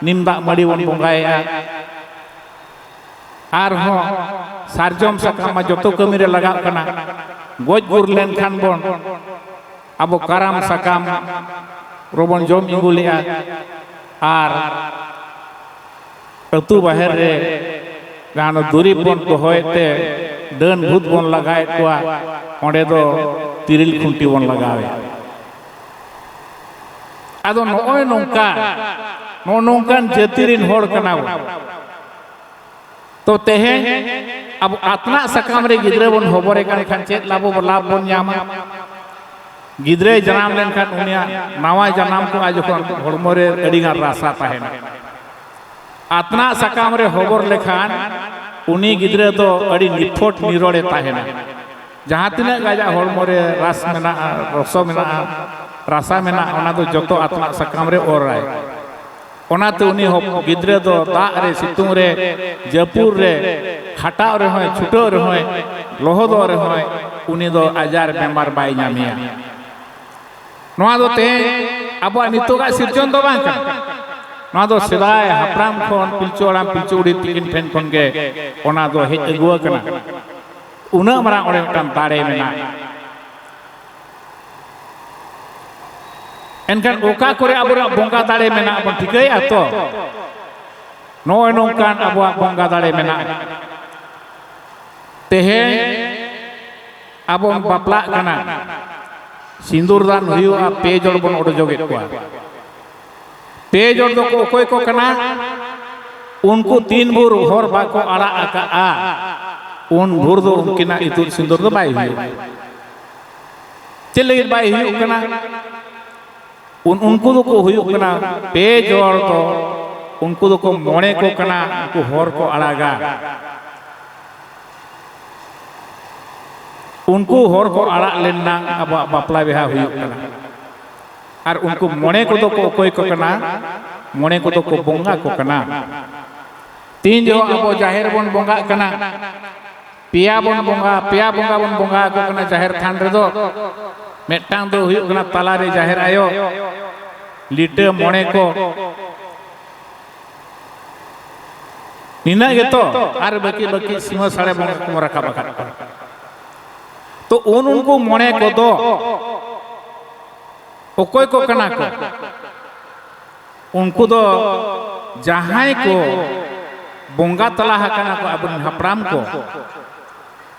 ᱱᱤᱢ ᱫᱟᱜ ᱢᱟᱹᱰᱤ ᱵᱚᱱ ᱵᱚᱸᱜᱟᱭᱮᱫᱼᱟ᱾ ᱟᱨᱦᱚᱸ ᱥᱟᱨᱡᱚᱢ ᱥᱟᱠᱟᱢ ᱢᱟ ᱡᱚᱛᱚ ᱠᱟᱹᱢᱤ ᱨᱮ ᱞᱟᱜᱟᱜ ᱠᱟᱱᱟ᱾ ᱜᱚᱡ ᱜᱩᱨ ᱞᱮᱱᱠᱷᱟᱱ ᱵᱚᱱ ᱟᱵᱚ ᱠᱟᱨᱟᱢ ᱥᱟᱠᱟᱢ ᱨᱮᱵᱚᱱ ᱡᱚᱢ ᱤᱸᱜᱩᱞᱮᱜᱼᱟ᱾ ᱟᱨ ᱟᱹᱛᱩ ᱵᱟᱦᱮᱨ ᱨᱮ ᱡᱟᱦᱟᱸ ᱫᱚ ᱫᱩᱨᱤᱵᱽ ᱵᱚᱱ ᱫᱚᱦᱚᱭᱮᱫ ᱛᱮ ᱰᱟᱹᱱ ᱵᱷᱩᱛ ᱵᱚᱱ ᱞᱟᱜᱟᱭᱮᱫ ᱠᱚᱣᱟ, ᱚᱸᱰᱮ ᱫᱚ ᱛᱤᱨᱤᱞ ᱠᱷᱩᱱᱴᱤ ᱵᱚᱱ ᱞᱟᱜᱟᱣᱮᱫᱼᱟ᱾ ᱟᱫᱚ ᱱᱚᱜᱼᱚᱭ ᱱᱚᱝᱠᱟ, ᱱᱚᱜᱼᱚ ᱱᱚᱝᱠᱟᱱ ᱡᱟᱹᱛᱤ ᱨᱮᱱ ᱦᱚᱲ ᱠᱟᱱᱟ ᱵᱚᱱ᱾ ᱛᱚ ᱛᱮᱦᱮᱧ ᱟᱵᱚ ᱟᱛᱱᱟᱜ ᱥᱟᱠᱟᱢ ᱨᱮ ᱜᱤᱫᱽᱨᱟᱹ ᱵᱚᱱ ᱦᱚᱵᱚᱨᱮ ᱠᱟᱱ ᱠᱷᱟᱱ ᱪᱮᱫ ᱞᱟᱵᱷ, ᱞᱟᱵᱷ ᱵᱚᱱ ᱧᱟᱢᱟ? ᱜᱤᱫᱽᱨᱟᱹᱭ ᱡᱟᱱᱟᱢ ᱞᱮᱱᱠᱷᱟᱱ ᱩᱱᱤᱭᱟᱜ ᱱᱟᱣᱟ ᱡᱟᱱᱟᱢ ᱠᱚᱜᱼᱟ ᱡᱚᱠᱷᱚᱱ, ᱦᱚᱲᱢᱚ ᱨᱮ ᱟᱹᱰᱤᱜᱟᱱ ᱨᱟᱥᱟ ᱛᱟᱦᱮᱱᱟ᱾ ᱟᱛᱱᱟᱜ ᱥᱟᱠᱟᱢ ᱨᱮ ᱦᱚᱵᱚᱨ ᱞᱮᱠᱷᱟᱱ ᱩᱱᱤ ᱜᱤᱫᱽᱨᱟᱹ ᱫᱚ ᱟᱹᱰᱤ ᱱᱤᱯᱷᱚᱴ ᱱᱤᱨᱚᱲᱮ ᱛᱟᱦᱮᱱᱟ᱾ ᱡᱟᱦᱟᱸ ᱛᱤᱱᱟᱹᱜ ᱜᱮ ᱟᱡᱟᱜ ᱦᱚᱲᱢᱚ ᱨᱮ ᱨᱟᱥ ᱢᱮᱱᱟᱜᱼᱟ, ᱨᱚᱥᱚ ᱢᱮᱱᱟᱜᱼᱟ, ᱨᱟᱥᱟ ᱢᱮᱱᱟᱜᱼᱟ, ᱚᱱᱟ ᱫᱚ ᱡᱚᱛᱚ ᱟᱛᱱᱟᱜ ᱥᱟᱠᱟᱢ ᱨᱮ ᱚᱨᱟᱭ᱾ ᱚᱱᱟᱛᱮ ᱩᱱᱤ ᱦᱚᱯ-, ᱜᱤᱫᱽᱨᱟᱹ ᱫᱚ ᱫᱟᱜ ᱨᱮ, ᱥᱤᱛᱩᱝ ᱨᱮ, ᱡᱟᱹᱯᱩᱫ ᱨᱮ, ᱠᱷᱟᱴᱟᱜ ᱨᱮᱦᱚᱸᱭ, ᱪᱷᱩᱴᱟᱹᱜ ᱨᱮᱦᱚᱸᱭ, ᱞᱚᱦᱚᱫᱚᱜ ᱨᱮᱦᱚᱸᱭ, ᱩᱱᱤ ᱫᱚ ᱟᱡᱟᱨ ᱵᱮᱢᱟᱨ ᱵᱟᱭ ᱧᱟᱢᱮᱭᱟ᱾ ᱱᱚᱣᱟ ᱫᱚ ᱛᱮᱦᱮᱧ ᱟᱵᱚᱣᱟᱜ ᱱᱤᱛᱚᱜᱟᱜ ᱥᱤᱨᱡᱚᱱ ᱫᱚ ᱵᱟᱝ ᱠᱟᱱᱟ᱾ ᱱᱚᱣᱟ ᱫᱚ ᱥᱮᱫᱟᱭ ᱦᱟᱯᱲᱟᱢ ᱠᱷᱚᱱ, ᱯᱤᱞᱪᱩ ᱦᱟᱲᱟᱢ ᱯᱤᱞᱪᱩ ᱵᱩᱲᱦᱤ ᱛᱤᱠᱤᱱ ᱴᱷᱮᱱ ᱠᱷᱚᱱ ᱜᱮ ᱚᱱᱟ ᱫᱚ ᱦᱮᱡ ᱟᱹᱜᱩ ᱟᱠᱟᱱᱟ᱾ ᱩᱱᱟᱹᱜ ᱢᱟᱨᱟᱝ ᱚᱸᱰᱮ ᱢᱤᱫᱴᱟᱝ ᱫᱟᱲᱮ ᱢᱮᱱᱟᱜᱼᱟ᱾ ᱮᱱᱠᱷᱟᱱ ᱚᱠᱟ ᱠᱚᱨᱮ ᱟᱵᱚᱣᱟᱜ ᱵᱚᱸᱜᱟ ᱫᱟᱲᱮ ᱢᱮᱱᱟᱜᱼᱟ ᱵᱚᱱ ᱴᱷᱤᱠᱟᱹᱭᱮᱫᱼᱟ ᱛᱚ? ᱱᱚᱜᱼᱚᱭ ᱱᱚᱝᱠᱟᱱ ᱟᱵᱚᱣᱟᱜ ᱵᱚᱸᱜᱟ ᱫᱟᱲᱮ ᱢᱮᱱᱟᱜᱼᱟ᱾ ᱛᱮᱦᱮᱧ ᱟᱵᱚ ᱵᱚᱱ ᱵᱟᱯᱞᱟᱜ ᱠᱟᱱᱟ, ᱥᱤᱸᱫᱩᱨ ᱫᱟᱱ ᱦᱩᱭᱩᱜᱼᱟ, ᱯᱮ ᱡᱚᱲ ᱵᱚᱱ ᱚᱰᱚᱡᱚᱜᱮᱫ ᱠᱚᱣᱟ᱾ ᱯᱮ ᱡᱚᱲ ᱫᱚᱠᱚ ᱚᱠᱚᱭ ᱠᱚ ᱠᱟᱱᱟ? ᱩᱱᱠᱩ ᱛᱤᱱ ᱵᱷᱳᱨ ᱦᱚᱨ ᱵᱟᱠᱚ ᱟᱲᱟᱜ ᱟᱠᱟᱫᱼᱟ, ᱩᱱ ᱵᱷᱳᱨ ᱫᱚ ᱩᱱᱠᱤᱱᱟᱜ ᱤᱛᱩᱫ ᱥᱤᱸᱫᱩᱨ ᱫᱚ ᱵᱟᱭ ᱦᱩᱭᱩᱜᱼᱟ᱾ ᱪᱮᱫ ᱞᱟᱹᱜᱤᱫ ᱵᱟᱭ ᱦᱩᱭᱩᱜ ᱠᱟᱱᱟ? ᱩᱱ-, ᱩᱱᱠᱩ ᱫᱚᱠᱚ ᱦᱩᱭᱩᱜ ᱠᱟᱱᱟ ᱯᱮ ᱡᱚᱲ ᱫᱚ, ᱩᱱᱠᱩ ᱫᱚᱠᱚ ᱢᱚᱬᱮ ᱠᱚ ᱠᱟᱱᱟ, ᱩᱱᱠᱩ ᱦᱚᱨ ᱠᱚ ᱟᱲᱟᱜᱟ᱾ ᱩᱱᱠᱩ ᱦᱚᱨ ᱠᱚ ᱟᱲᱟᱜ ᱞᱮᱱ ᱱᱟᱝ ᱟᱵᱚᱣᱟᱜ ᱵᱟᱯᱞᱟ ᱵᱤᱦᱟ ᱦᱩᱭᱩᱜ ᱠᱟᱱᱟ᱾ ᱟᱨ ᱩᱱᱠᱩ ᱢᱚᱬᱮ ᱠᱚᱫᱚ ᱠᱚ ᱚᱠᱚᱭ ᱠᱚ ᱠᱟᱱᱟ? ᱢᱚᱬᱮ ᱠᱚᱫᱚ ᱠᱚ ᱵᱚᱸᱜᱟ ᱠᱚ ᱠᱟᱱᱟ᱾ ᱛᱤᱱ ᱡᱚᱦᱚᱜ ᱟᱵᱚ ᱡᱟᱦᱮᱨ ᱵᱚᱱ ᱵᱚᱸᱜᱟᱜ ᱠᱟᱱᱟ, ᱯᱮᱭᱟ ᱵᱚᱱ ᱵᱚᱸᱜᱟ, ᱯᱮᱭᱟ ᱵᱚᱸᱜᱟ ᱵᱚᱱ ᱵᱚᱸᱜᱟ ᱟᱠᱚ ᱠᱟᱱᱟ ᱡᱟᱦᱮᱨ ᱛᱷᱟᱱ ᱨᱮᱫᱚ᱾ ᱢᱤᱫᱴᱟᱝ ᱫᱚ ᱦᱩᱭᱩᱜ ᱠᱟᱱᱟ ᱛᱟᱞᱟᱨᱮ ᱡᱟᱦᱮᱨ ᱟᱭᱳ, ᱞᱤᱴᱟᱹ ᱢᱚᱬᱮ ᱠᱚ, ᱱᱤᱱᱟᱹᱜ ᱜᱮᱛᱚ᱾ ᱟᱨ ᱵᱟᱹᱠᱤ ᱵᱟᱹᱠᱤ ᱥᱤᱢᱟᱹ ᱥᱟᱲᱮ ᱵᱚᱸᱜᱟ ᱠᱚ ᱨᱟᱠᱟᱵ ᱟᱠᱟᱫ ᱠᱚᱣᱟ᱾ ᱛᱚ ᱩᱱ ᱩᱱᱠᱩ ᱢᱚᱬᱮ ᱠᱚᱫᱚ ᱚᱠᱚᱭ ᱠᱚ ᱠᱟᱱᱟ ᱠᱚ? ᱩᱱᱠᱩ ᱫᱚ ᱡᱟᱦᱟᱸᱭ ᱠᱚ ᱵᱚᱸᱜᱟ ᱛᱟᱞᱟ ᱟᱠᱟᱱᱟ ᱠᱚ, ᱟᱵᱚᱨᱮᱱ ᱦᱟᱯᱲᱟᱢ ᱠᱚ,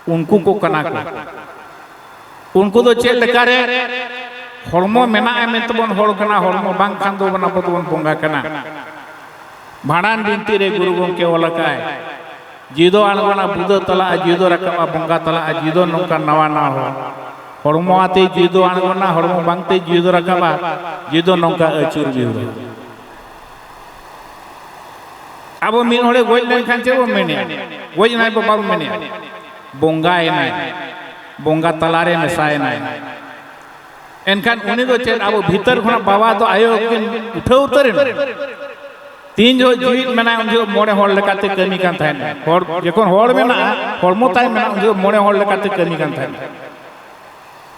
ᱩᱱᱠᱩ ᱠᱚ ᱠᱟᱱᱟ ᱠᱚ᱾ ᱩᱱᱠᱩ ᱫᱚ ᱪᱮᱫ ᱞᱮᱠᱟᱨᱮ? ᱦᱚᱲᱢᱚ ᱢᱮᱱᱟᱜᱼᱟ ᱢᱮᱱᱛᱮ ᱵᱚᱱ ᱦᱚᱲ ᱠᱟᱱᱟ, ᱦᱚᱲᱢᱚ ᱵᱟᱝ ᱠᱷᱟᱱ ᱫᱚ ᱟᱵᱚ ᱫᱚᱵᱚᱱ ᱵᱚᱸᱜᱟ ᱠᱟᱱᱟ᱾ ᱵᱷᱟᱸᱰᱟᱱ ᱵᱤᱱᱛᱤ ᱨᱮ ᱜᱩᱨᱩ ᱜᱚᱢᱠᱮ ᱚᱞ ᱟᱠᱟᱫᱼᱟᱭ, ᱡᱤᱣᱤ ᱫᱚ ᱟᱬᱜᱚᱱᱟ, ᱵᱩᱫᱟᱹ ᱛᱟᱞᱟᱜᱼᱟ, ᱡᱤᱣᱤ ᱫᱚ ᱨᱟᱠᱟᱵᱼᱟ, ᱵᱚᱸᱜᱟ ᱛᱟᱞᱟᱜᱼᱟ, ᱡᱤᱣᱤ ᱫᱚ ᱱᱚᱝᱠᱟ ᱱᱟᱣᱟ ᱱᱟᱣᱟ ᱦᱚᱲ᱾ ᱦᱚᱲᱢᱚ ᱟᱛᱮ ᱡᱤᱣᱤ ᱫᱚ ᱟᱬᱜᱚᱱᱟ, ᱦᱚᱲᱢᱚ ᱵᱟᱝᱛᱮ ᱡᱤᱣᱤ ᱫᱚ ᱨᱟᱠᱟᱵᱼᱟ, ᱡᱤᱣᱤ ᱫᱚ ᱱᱚᱝᱠᱟ ᱟᱹᱪᱩᱨ ᱵᱤᱦᱩᱨᱟ᱾ ᱟᱵᱚ ᱢᱤᱫ ᱦᱚᱲᱮ ᱜᱚᱡ ᱞᱮᱱᱠᱷᱟᱱ ᱪᱮᱫ ᱵᱚᱱ ᱢᱮᱱᱮᱜᱼᱟ? ᱜᱚᱡ ᱮᱱᱟᱭ ᱵᱚ ᱵᱟᱵᱚᱱ ᱢᱮᱱᱮᱜᱼᱟ, ᱵᱚᱸᱜᱟᱭᱮᱱᱟᱭ, ᱵᱚᱸᱜᱟ ᱛᱟᱞᱟᱨᱮ ᱢᱮᱥᱟᱭᱮᱱᱟᱭ᱾ ᱮᱱᱠᱷᱟᱱ ᱩᱱᱤ ᱫᱚ ᱪᱮᱫ ᱟᱵᱚ ᱵᱷᱤᱛᱟᱹᱨ ᱠᱷᱚᱱᱟᱜ ᱵᱟᱵᱟ ᱫᱚ ᱟᱭᱳ ᱠᱤᱱ ᱩᱴᱷᱟᱹᱣ ᱩᱛᱟᱹᱨ ᱮᱱᱟ? ᱛᱤᱱ ᱡᱚᱦᱚᱜ ᱡᱤᱣᱤᱫ ᱢᱮᱱᱟᱭ ᱩᱱ ᱡᱚᱦᱚᱜ ᱢᱚᱬᱮ ᱦᱚᱲ ᱞᱮᱠᱟᱛᱮ ᱠᱟᱹᱢᱤ ᱠᱟᱱ ᱛᱟᱦᱮᱱᱟ᱾ ᱦᱚᱲ ᱡᱚᱠᱷᱚᱱ ᱦᱚᱲ ᱢᱮᱱᱟᱜᱼᱟ, ᱦᱚᱲᱢᱚ ᱛᱟᱭ ᱢᱮᱱᱟᱜᱼᱟ, ᱩᱱ ᱡᱚᱦᱚᱜ ᱢᱚᱬᱮ ᱦᱚᱲ ᱞᱮᱠᱟᱛᱮ ᱠᱟᱹᱢᱤ ᱠᱟᱱ ᱛᱟᱦᱮᱱᱟ᱾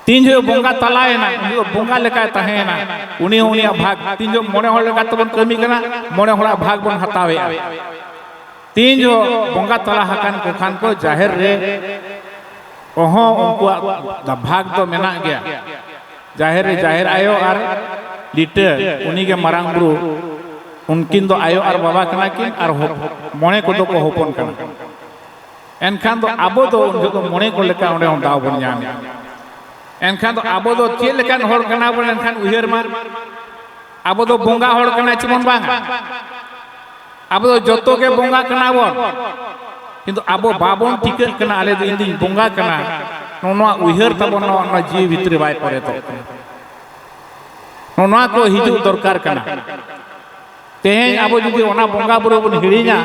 ᱛᱤᱱ ᱡᱚᱦᱚᱜ ᱵᱚᱸᱜᱟ ᱛᱟᱞᱟᱭᱮᱱᱟ ᱩᱱ ᱡᱚᱦᱚᱜ ᱵᱚᱸᱜᱟ ᱞᱮᱠᱟᱭ ᱛᱟᱦᱮᱸᱭᱮᱱᱟ᱾ ᱩᱱᱤ ᱦᱚᱸ ᱩᱱᱤᱭᱟᱜ ᱵᱷᱟᱜᱽ, ᱛᱤᱱ ᱡᱚᱦᱚᱜ ᱢᱚᱬᱮ ᱦᱚᱲ ᱞᱮᱠᱟ ᱛᱮᱵᱚᱱ ᱠᱟᱹᱢᱤ ᱠᱟᱱᱟ, ᱢᱚᱬᱮ ᱦᱚᱲᱟᱜ ᱵᱷᱟᱜᱽ ᱵᱚᱱ ᱦᱟᱛᱟᱣᱮᱜᱼᱟ᱾ ᱛᱤᱱ ᱡᱚᱦᱚᱜ ᱵᱚᱸᱜᱟ ᱛᱟᱞᱟ ᱟᱠᱟᱱ ᱠᱚ ᱠᱷᱟᱱ ᱠᱚ ᱡᱟᱦᱮᱨ ᱨᱮ, ᱚᱦᱚᱸ ᱩᱱᱠᱩᱣᱟᱜ ᱵᱷᱟᱜᱽ ᱫᱚ ᱢᱮᱱᱟᱜ ᱜᱮᱭᱟ᱾ ᱡᱟᱦᱮᱨ ᱨᱮ ᱡᱟᱦᱮᱨ ᱟᱭᱳ ᱟᱨ ᱞᱤᱴᱟᱹ, ᱩᱱᱤᱜᱮ ᱢᱟᱨᱟᱝ ᱵᱩᱨᱩ᱾ ᱩᱱᱠᱤᱱ ᱫᱚ ᱟᱭᱳ ᱟᱨ ᱵᱟᱵᱟ ᱠᱟᱱᱟ ᱠᱤᱱ ᱟᱨ ᱦᱚᱯ-, ᱢᱚᱬᱮ ᱠᱚᱫᱚ ᱠᱚ ᱦᱚᱯᱚᱱ ᱠᱟᱱᱟ᱾ ᱮᱱᱠᱷᱟᱱ ᱫᱚ ᱟᱵᱚ ᱫᱚ ᱩᱱ ᱡᱚᱦᱚᱜ ᱫᱚ ᱢᱚᱬᱮ ᱠᱚ ᱞᱮᱠᱟ ᱚᱸᱰᱮ ᱦᱚᱸ ᱫᱟᱣ ᱵᱚᱱ ᱧᱟᱢᱮᱫᱼᱟ᱾ ᱮᱱᱠᱷᱟᱱ ᱫᱚ ᱟᱵᱚ ᱫᱚ ᱪᱮᱫ ᱞᱮᱠᱟᱱ ᱦᱚᱲ ᱠᱟᱱᱟ ᱵᱚᱱ? ᱮᱱᱠᱷᱟᱱ ᱩᱭᱦᱟᱹᱨ ᱢᱟ, ᱟᱵᱚ ᱫᱚ ᱵᱚᱸᱜᱟ ᱦᱚᱲ ᱠᱟᱱᱟ ᱪᱮᱵᱚᱱ ᱵᱟᱝᱟ? ᱟᱵᱚ ᱫᱚ ᱡᱚᱛᱚ ᱜᱮ ᱵᱚᱸᱜᱟ ᱠᱟᱱᱟ ᱵᱚᱱ, ᱠᱤᱱᱛᱩ ᱟᱵᱚ ᱵᱟᱵᱚᱱ ᱴᱷᱤᱠᱟᱹᱜ ᱠᱟᱱᱟ, ᱟᱞᱮ ᱫᱚ, ᱤᱧ ᱫᱩᱧ ᱵᱚᱸᱜᱟ ᱠᱟᱱᱟ᱾ ᱱᱚᱣᱟ ᱩᱭᱦᱟᱹᱨ ᱛᱟᱵᱚᱱ ᱱᱚᱣᱟ, ᱱᱚᱣᱟ ᱡᱤᱣᱤ ᱵᱷᱤᱛᱨᱤ ᱵᱟᱭ ᱯᱚᱨᱮᱛᱚᱜ ᱠᱟᱱᱟ᱾ ᱱᱚᱣᱟ ᱠᱚ ᱦᱤᱡᱩᱜ ᱫᱚᱨᱠᱟᱨ ᱠᱟᱱᱟ᱾ ᱛᱮᱦᱮᱧ ᱟᱵᱚ ᱡᱩᱫᱤ ᱚᱱᱟ ᱵᱚᱸᱜᱟ ᱵᱩᱨᱩ ᱵᱚᱱ ᱦᱤᱲᱤᱧᱟ,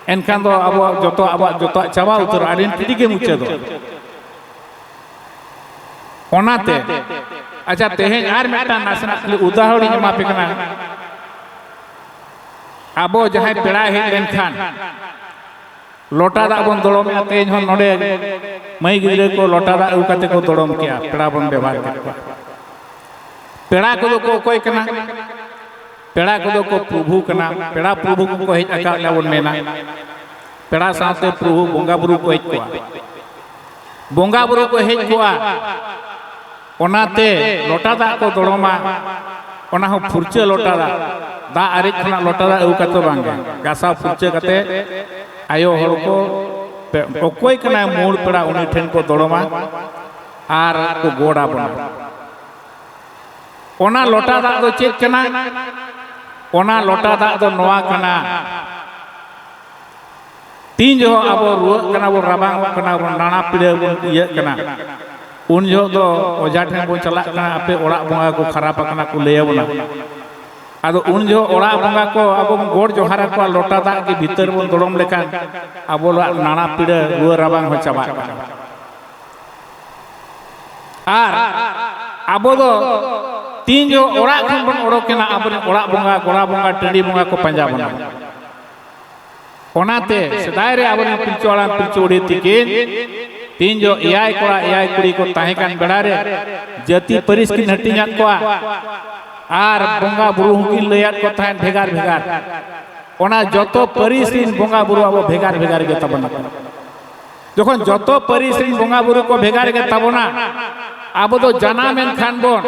ᱮᱱᱠᱷᱟᱱ ᱫᱚ ᱟᱵᱚᱣᱟᱜ ᱡᱚᱛᱚ, ᱟᱵᱚᱣᱟᱜ ᱡᱚᱛᱚᱣᱟᱜ ᱪᱟᱵᱟ ᱩᱛᱟᱹᱨᱚᱜᱼᱟ, identity ᱜᱮ ᱢᱩᱪᱟᱹᱫᱚᱜᱼᱟ᱾ ᱚᱱᱟᱛᱮ, ᱟᱪᱪᱷᱟ, ᱛᱮᱦᱮᱧ ᱟᱨ ᱢᱤᱫᱴᱟᱝ ᱱᱟᱥᱮᱱᱟᱜ ᱠᱷᱟᱹᱞᱤ ᱩᱫᱟᱦᱚᱨᱚᱱᱤᱧ ᱮᱢᱟ ᱯᱮ ᱠᱟᱱᱟ᱾ ᱟᱵᱚ ᱡᱟᱦᱟᱸᱭ ᱯᱮᱲᱟᱭ ᱦᱮᱡ ᱞᱮᱱᱠᱷᱟᱱ, ᱞᱚᱴᱟ ᱫᱟᱜ ᱵᱚᱱ ᱫᱚᱲᱚᱢᱮᱜᱼᱟ᱾ ᱛᱮᱦᱮᱧ ᱦᱚᱸ ᱱᱚᱰᱮ ᱢᱟᱹᱭ ᱜᱤᱫᱽᱨᱟᱹ ᱠᱚ ᱞᱚᱴᱟ ᱫᱟᱜ ᱟᱹᱜᱩ ᱠᱟᱛᱮ ᱠᱚ ᱫᱚᱲᱚᱢ ᱠᱮᱜᱼᱟ, ᱯᱮᱲᱟ ᱵᱚᱱ ᱵᱮᱵᱷᱟᱨ ᱠᱮᱫ ᱠᱚᱣᱟ᱾ ᱯᱮᱲᱟ ᱠᱚᱫᱚ ᱠᱚ ᱚᱠᱚᱭ ᱠᱟᱱᱟ? ᱯᱮᱲᱟ ᱠᱚᱫᱚ ᱠᱚ ᱯᱨᱚᱵᱷᱩ ᱠᱟᱱᱟ᱾ ᱯᱮᱲᱟ ᱯᱨᱚᱵᱷᱩ ᱠᱚᱠᱚ ᱦᱮᱡ ᱟᱠᱟᱫ ᱞᱮᱭᱟ ᱵᱚᱱ ᱢᱮᱱᱟ᱾ ᱯᱮᱲᱟ ᱥᱟᱶᱛᱮ ᱯᱨᱚᱵᱷᱩ ᱵᱚᱸᱜᱟ ᱵᱩᱨᱩ ᱠᱚ ᱦᱮᱡ ᱠᱚᱜᱼᱟ᱾ ᱵᱚᱸᱜᱟ ᱵᱩᱨᱩ ᱠᱚ ᱦᱮᱡ ᱠᱚᱜᱼᱟ᱾ ᱚᱱᱟᱛᱮ ᱞᱚᱴᱟ ᱫᱟᱜ ᱠᱚ ᱫᱚᱲᱚᱢᱟ, ᱚᱱᱟ ᱦᱚᱸ ᱯᱷᱩᱨᱪᱟᱹ ᱞᱚᱴᱟ ᱫᱟᱜ, ᱫᱟᱜ ᱟᱨᱮᱡ ᱠᱷᱚᱱᱟᱜ ᱞᱚᱴᱟ ᱫᱟᱜ ᱟᱹᱜᱩ ᱠᱟᱛᱮ ᱵᱟᱝᱜᱮ, ᱜᱟᱥᱟᱣ ᱯᱷᱩᱨᱪᱟᱹ ᱠᱟᱛᱮ ᱟᱭᱳ ᱦᱚᱲ ᱠᱚ ᱯᱮ-, ᱚᱠᱚᱭ ᱠᱟᱱᱟᱭ ᱢᱩᱲ ᱯᱮᱲᱟ, ᱩᱱᱤ ᱴᱷᱮᱱ ᱠᱚ ᱫᱚᱲᱚᱢᱟ ᱟᱨ ᱠᱚ ᱜᱚᱰ ᱟᱵᱚᱱᱟ᱾ ᱚᱱᱟ ᱞᱚᱴᱟ ᱫᱟᱜ ᱫᱚ ᱪᱮᱫ ᱠᱟᱱᱟ? ᱚᱱᱟ ᱞᱚᱴᱟ ᱫᱟᱜ ᱫᱚ ᱱᱚᱣᱟ ᱠᱟᱱᱟ, ᱛᱤᱱ ᱡᱚᱦᱚᱜ ᱟᱵᱚ ᱨᱩᱣᱟᱹᱜ ᱠᱟᱱᱟ ᱵᱚᱱ, ᱨᱟᱵᱟᱝᱚᱜ ᱠᱟᱱᱟ ᱵᱚᱱ, ᱱᱟᱱᱟ ᱯᱤᱲᱟᱹ ᱵᱚᱱ ᱤᱭᱟᱹᱜ ᱠᱟᱱᱟ, ᱩᱱ ᱡᱚᱦᱚᱜ ᱫᱚ ᱚᱡᱷᱟ ᱴᱷᱮᱱ ᱵᱚᱱ ᱪᱟᱞᱟᱜ ᱠᱟᱱᱟ, ᱟᱯᱮ ᱚᱲᱟᱜ ᱵᱚᱸᱜᱟ ᱠᱚ ᱠᱷᱟᱨᱟᱯ ᱟᱠᱟᱱᱟ ᱠᱚ ᱞᱟᱹᱭ ᱟᱵᱚᱱᱟ᱾ ᱟᱫᱚ ᱩᱱ ᱡᱚᱦᱚᱜ ᱚᱲᱟᱜ ᱵᱚᱸᱜᱟ ᱠᱚ ᱟᱵᱚ ᱵᱚᱱ ᱜᱚᱰ ᱡᱚᱦᱟᱨ ᱟᱠᱚᱣᱟ, ᱞᱚᱴᱟ ᱫᱟᱜ ᱜᱮ ᱵᱷᱤᱛᱟᱹᱨ ᱵᱚᱱ ᱫᱚᱲᱚᱢ ᱞᱮᱠᱷᱟᱱ ᱟᱵᱚᱣᱟᱜ ᱱᱟᱱᱟ ᱯᱤᱲᱟᱹ ᱨᱩᱣᱟᱹ ᱨᱟᱵᱟᱝ ᱦᱚᱸ ᱪᱟᱵᱟᱜ ᱠᱟᱱᱟ᱾ ᱟᱨ ᱟᱵᱚ ᱫᱚ ᱛᱤᱱ ᱡᱚᱦᱚᱜ ᱚᱲᱟᱜ ᱠᱷᱚᱱ ᱵᱚᱱ ᱚᱰᱚᱠ ᱮᱱᱟ, ᱟᱵᱚᱨᱮᱱ ᱚᱲᱟᱜ ᱵᱚᱸᱜᱟ, ᱜᱚᱲᱟ ᱵᱚᱸᱜᱟ, ᱴᱟᱺᱰᱤ ᱵᱚᱸᱜᱟ ᱠᱚ ᱯᱟᱸᱡᱟ ᱵᱚᱱᱟ᱾ ᱚᱱᱟᱛᱮ ᱥᱮᱫᱟᱭ ᱨᱮ ᱟᱵᱚᱨᱮᱱ ᱯᱤᱞᱪᱩ ᱦᱟᱲᱟᱢ ᱯᱤᱞᱪᱩ ᱵᱩᱲᱦᱤ ᱛᱤᱠᱤᱱ ᱛᱤᱱ ᱡᱚᱦᱚᱜ ᱮᱭᱟᱭ ᱠᱚᱲᱟ ᱮᱭᱟᱭ ᱠᱩᱲᱤ ᱠᱚ ᱛᱟᱦᱮᱸ ᱠᱟᱱ ᱵᱮᱲᱟ ᱨᱮ ᱡᱟᱹᱛᱤ ᱯᱟᱹᱨᱤᱥ ᱠᱤᱱ ᱦᱟᱹᱴᱤᱧᱟᱫ ᱠᱚᱣᱟ ᱟᱨ ᱵᱚᱸᱜᱟ ᱵᱩᱨᱩ ᱦᱚᱸᱠᱤᱱ ᱞᱟᱹᱭᱟᱫ ᱠᱚ ᱛᱟᱦᱮᱸᱫ ᱵᱷᱮᱜᱟᱨ ᱵᱷᱮᱜᱟᱨ᱾ ᱚᱱᱟ ᱡᱚᱛᱚ ᱯᱟᱹᱨᱤᱥ ᱨᱤᱱ ᱵᱚᱸᱜᱟ ᱵᱩᱨᱩ ᱟᱵᱚ ᱵᱷᱮᱜᱟᱨ ᱵᱷᱮᱜᱟᱨ ᱜᱮ ᱛᱟᱵᱚᱱᱟ᱾ ᱡᱚᱠᱷᱚᱱ ᱡᱚᱛᱚ ᱯᱟᱹᱨᱤᱥ ᱨᱤᱱ ᱵᱚᱸᱜᱟ ᱵᱩᱨᱩ ᱠᱚ ᱵᱷᱮᱜᱟᱨ ᱜᱮ ᱛᱟᱵᱚᱱᱟ, ᱟᱵᱚ ᱫᱚ ᱡᱟᱱᱟᱢ ᱮᱱ ᱠᱷᱟᱱ ᱵᱚᱱ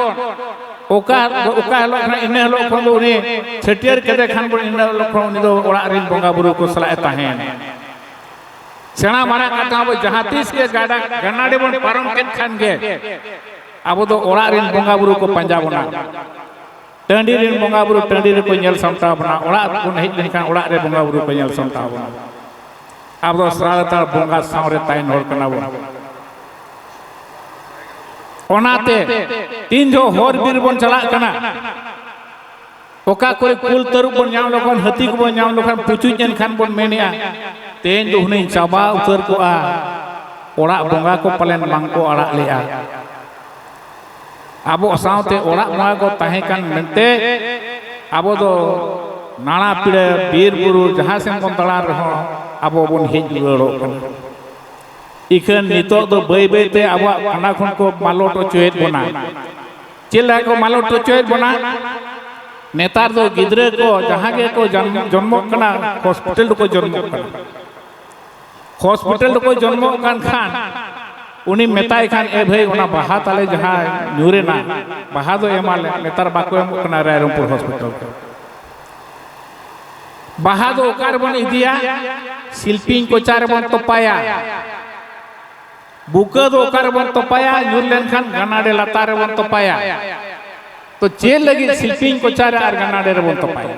ᱚᱠᱟ, ᱚᱠᱟ ᱦᱤᱞᱳᱜ ᱠᱷᱚᱱ, ᱤᱱᱟᱹ ᱦᱤᱞᱳᱜ ᱠᱷᱚᱱ ᱫᱚ ᱩᱱᱤ ᱪᱷᱟᱹᱴᱭᱟᱹᱨ ᱠᱮᱫᱮ ᱠᱷᱟᱱ ᱵᱚᱱ, ᱤᱱᱟᱹ ᱦᱤᱞᱳᱜ ᱠᱷᱚᱱ ᱩᱱᱤ ᱫᱚ ᱚᱲᱟᱜ ᱨᱤᱱ ᱵᱚᱸᱜᱟ ᱵᱩᱨᱩ ᱠᱚ ᱥᱟᱞᱟᱜ ᱮ ᱛᱟᱦᱮᱸᱭᱮᱱᱟ᱾ ᱥᱮᱬᱟ ᱢᱟᱨᱟᱝ ᱠᱟᱛᱮ ᱟᱵᱚ ᱡᱟᱦᱟᱸ ᱛᱤᱥ ᱜᱮ ᱜᱟᱰᱟ, ᱜᱟᱱᱟᱰᱤ ᱵᱚᱱ ᱯᱟᱨᱚᱢ ᱠᱮᱫ ᱠᱷᱟᱱ ᱜᱮ ᱟᱵᱚ ᱫᱚ ᱚᱲᱟᱜ ᱨᱤᱱ ᱵᱚᱸᱜᱟ ᱵᱩᱨᱩ ᱠᱚ ᱯᱟᱸᱡᱟ ᱵᱚᱱᱟ᱾ ᱴᱟᱺᱰᱤ ᱨᱤᱱ ᱵᱚᱸᱜᱟ ᱵᱩᱨᱩ ᱴᱟᱺᱰᱤ ᱨᱮᱠᱚ ᱧᱮᱞ ᱥᱟᱢᱴᱟᱣ ᱵᱚᱱᱟ, ᱚᱲᱟᱜ ᱵᱚᱱ ᱦᱮᱡ ᱞᱮᱱᱠᱷᱟᱱ ᱚᱲᱟᱜ ᱨᱮ ᱵᱚᱸᱜᱟ ᱵᱩᱨᱩ ᱠᱚ ᱧᱮᱞ ᱥᱟᱢᱴᱟᱣ ᱵᱚᱱᱟ᱾ ᱟᱵᱚ ᱫᱚ ᱥᱟᱨᱟ ᱞᱮᱛᱟᱲ ᱵᱚᱸᱜᱟ ᱥᱟᱶ ᱨᱮ ᱛᱟᱦᱮᱱ ᱦᱚᱲ ᱠᱟᱱᱟ ᱵᱚᱱ᱾ ᱚᱱᱟᱛᱮ ᱛᱤᱱ ᱡᱚᱦᱚᱜ ᱦᱚᱨ ᱵᱤᱨ ᱵᱚᱱ ᱪᱟᱞᱟᱜ ᱠᱟᱱᱟ, ᱚᱠᱟ ᱠᱚᱨᱮ ᱠᱩᱞ ᱛᱟᱹᱨᱩᱵ ᱵᱚᱱ ᱧᱟᱢ ᱞᱮᱠᱷᱟᱱ, ᱦᱟᱹᱛᱤ ᱠᱚᱵᱚᱱ ᱧᱟᱢ ᱞᱮᱠᱷᱟᱱ, ᱯᱩᱪᱩᱡ ᱮᱱᱠᱷᱟᱱ ᱵᱚᱱ ᱢᱮᱱᱮᱜᱼᱟ, "ᱛᱮᱦᱮᱧ ᱫᱚ ᱦᱩᱱᱟᱹᱝ ᱪᱟᱵᱟ ᱩᱛᱟᱹᱨ ᱠᱚᱜᱼᱟ, ᱚᱲᱟᱜ ᱵᱚᱸᱜᱟ ᱠᱚ ᱯᱟᱞᱮᱱ ᱵᱟᱝ ᱠᱚ ᱟᱲᱟᱜ ᱞᱮᱜᱼᱟ᱾" ᱟᱵᱚ ᱥᱟᱶᱛᱮ ᱚᱲᱟᱜ ᱵᱚᱸᱜᱟ ᱠᱚ ᱛᱟᱦᱮᱸ ᱠᱟᱱ ᱢᱮᱱᱛᱮ ᱟᱵᱚ ᱫᱚ ᱱᱟᱲᱟ ᱯᱤᱲᱟᱹ ᱵᱤᱨ ᱵᱩᱨᱩ ᱡᱟᱦᱟᱸ ᱥᱮᱱ ᱵᱚᱱ ᱫᱟᱬᱟᱱ ᱨᱮᱦᱚᱸ ᱟᱵᱚ ᱵᱚᱱ ᱦᱮᱡ ᱨᱩᱣᱟᱹᱲᱚᱜ ᱠᱟᱱᱟ᱾ ᱤᱠᱷᱟᱹᱱ ᱱᱤᱛᱚᱜ ᱫᱚ ᱵᱟᱹᱭ ᱵᱟᱹᱭ ᱛᱮ ᱟᱵᱚᱣᱟᱜ ᱠᱷᱟᱱᱟ ᱠᱷᱚᱱ ᱠᱚ ᱢᱟᱞᱚᱴ ᱦᱚᱪᱚᱭᱮᱫ ᱵᱚᱱᱟ᱾ ᱪᱮᱫ ᱞᱮᱠᱟ ᱠᱚ ᱢᱟᱞᱚᱴ ᱦᱚᱪᱚᱭᱮᱫ ᱵᱚᱱᱟ? ᱱᱮᱛᱟᱨ ᱫᱚ ᱜᱤᱫᱽᱨᱟᱹ ᱠᱚ ᱡᱟᱦᱟᱸ ᱜᱮᱠᱚ ᱡᱟᱱ-, ᱡᱚᱱᱢᱚᱜ ᱠᱟᱱᱟ, ᱦᱚᱥᱯᱤᱴᱟᱞ ᱨᱮᱠᱚ ᱡᱚᱱᱢᱚᱜ ᱠᱟᱱᱟ᱾ ᱦᱚᱥᱯᱤᱴᱟᱞ ᱨᱮᱠᱚ ᱡᱚᱱᱢᱚᱜ ᱠᱟᱱ ᱠᱷᱟᱱ ᱩᱱᱤ ᱢᱮᱛᱟᱭ ᱠᱷᱟᱱ, "ᱮ ᱵᱷᱟᱹᱭ, ᱚᱱᱟ ᱵᱟᱦᱟ ᱛᱟᱞᱮ ᱡᱟᱦᱟᱸ ᱧᱩᱨᱮᱱᱟ, ᱵᱟᱦᱟ ᱫᱚ ᱮᱢᱟᱞᱮ", ᱱᱮᱛᱟᱨ ᱵᱟᱠᱚ ᱮᱢᱚᱜ ᱠᱟᱱᱟ ᱨᱟᱭᱨᱚᱝᱯᱩᱨ ᱦᱚᱥᱯᱤᱴᱟᱞ ᱨᱮ᱾ ᱵᱟᱦᱟ ᱫᱚ ᱚᱠᱟ ᱨᱮᱵᱚᱱ ᱤᱫᱤᱭᱟ? ᱥᱤᱞᱯᱤᱧ ᱠᱚᱪᱟ ᱨᱮᱵᱚᱱ ᱛᱚᱯᱟᱭᱟ᱾ ᱵᱩᱠᱟᱹ ᱫᱚ ᱚᱠᱟ ᱨᱮᱵᱚᱱ ᱛᱚᱯᱟᱭᱟ? ᱧᱩᱨ ᱞᱮᱱᱠᱷᱟᱱ ᱜᱟᱱᱟᱰᱮ ᱞᱟᱛᱟᱨ ᱨᱮᱵᱚᱱ ᱛᱚᱯᱟᱭᱟ᱾ ᱛᱚ ᱪᱮᱫ ᱞᱟᱹᱜᱤᱫ ᱥᱤᱞᱯᱤᱧ ᱠᱚᱪᱟ ᱨᱮ ᱟᱨ ᱜᱟᱱᱟᱰᱮ ᱨᱮᱵᱚᱱ ᱛᱚᱯᱟᱭᱟ?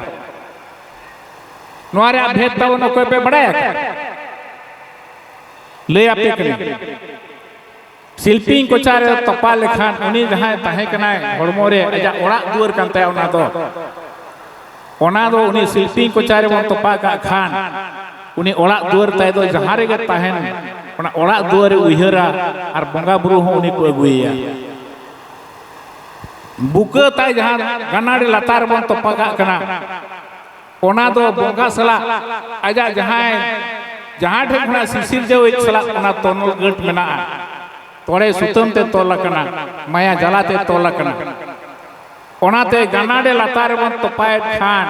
ᱱᱚᱣᱟ ᱨᱮᱭᱟᱜ ᱵᱷᱮᱫ ᱛᱟᱵᱚᱱ ᱚᱠᱚᱭ ᱯᱮ ᱵᱟᱲᱟᱭᱟ? ᱞᱟᱹᱭ ᱟᱯᱮ ᱠᱟᱹᱱᱟᱹᱧ᱾ ᱥᱤᱞᱯᱤᱧ ᱠᱚᱪᱟ ᱨᱮ ᱛᱚᱯᱟ ᱞᱮᱠᱷᱟᱱ ᱩᱱᱤ ᱡᱟᱦᱟᱸᱭ ᱛᱟᱦᱮᱸ ᱠᱟᱱᱟᱭ, ᱦᱚᱲᱢᱚ ᱨᱮ ᱟᱡᱟᱜ ᱚᱲᱟᱜ ᱫᱩᱣᱟᱹᱨ ᱠᱟᱱ ᱛᱟᱭᱟ, ᱚᱱᱟ ᱫᱚ, ᱚᱱᱟ ᱫᱚ ᱩᱱᱤ ᱥᱤᱞᱯᱤᱧ ᱠᱚᱪᱟ ᱨᱮᱵᱚᱱ ᱛᱚᱯᱟ ᱠᱟᱜ ᱠᱷᱟᱱ ᱩᱱᱤ ᱚᱲᱟᱜ ᱫᱩᱣᱟᱹᱨ ᱛᱟᱭ ᱫᱚ ᱡᱟᱦᱟᱸ ᱨᱮᱜᱮ ᱛᱟᱦᱮᱱ, ᱚᱱᱟ ᱚᱲᱟᱜ ᱫᱩᱣᱟᱹᱨ ᱨᱮ ᱩᱭᱦᱟᱹᱨᱟ ᱟᱨ ᱵᱚᱸᱜᱟ ᱵᱩᱨᱩ ᱦᱚᱸ ᱩᱱᱤ ᱠᱚ ᱟᱹᱜᱩᱭᱮᱭᱟ᱾ ᱵᱩᱠᱟᱹ ᱛᱟᱭ ᱡᱟᱦᱟᱸ ᱜᱟᱱᱟᱰᱤ ᱞᱟᱛᱟᱨ ᱨᱮᱵᱚᱱ ᱛᱚᱯᱟ ᱠᱟᱜ ᱠᱟᱱᱟ, ᱚᱱᱟ ᱫᱚ ᱵᱚᱸᱜᱟ ᱥᱟᱞᱟᱜ ᱟᱡᱟᱜ ᱡᱟᱦᱟᱸᱭ, ᱡᱟᱦᱟᱸ ᱴᱷᱮᱱ ᱠᱷᱚᱱᱟᱜ ᱥᱤᱥᱤᱨ ᱡᱟᱹᱣᱤᱡ ᱥᱟᱞᱟᱜ ᱚᱱᱟ ᱛᱚᱱᱚᱞ ᱜᱟᱹᱴ ᱢᱮᱱᱟᱜᱼᱟ, ᱛᱚᱲᱮ ᱥᱩᱛᱟᱹᱢ ᱛᱮ ᱛᱚᱞ ᱟᱠᱟᱱᱟ, ᱢᱟᱭᱟ ᱡᱟᱞᱟ ᱛᱮ ᱛᱚᱞ ᱟᱠᱟᱱᱟ᱾ ᱚᱱᱟᱛᱮ ᱜᱟᱱᱟᱰᱮ ᱞᱟᱛᱟᱨ ᱨᱮᱵᱚᱱ ᱛᱚᱯᱟᱭᱮᱫ ᱠᱷᱟᱱ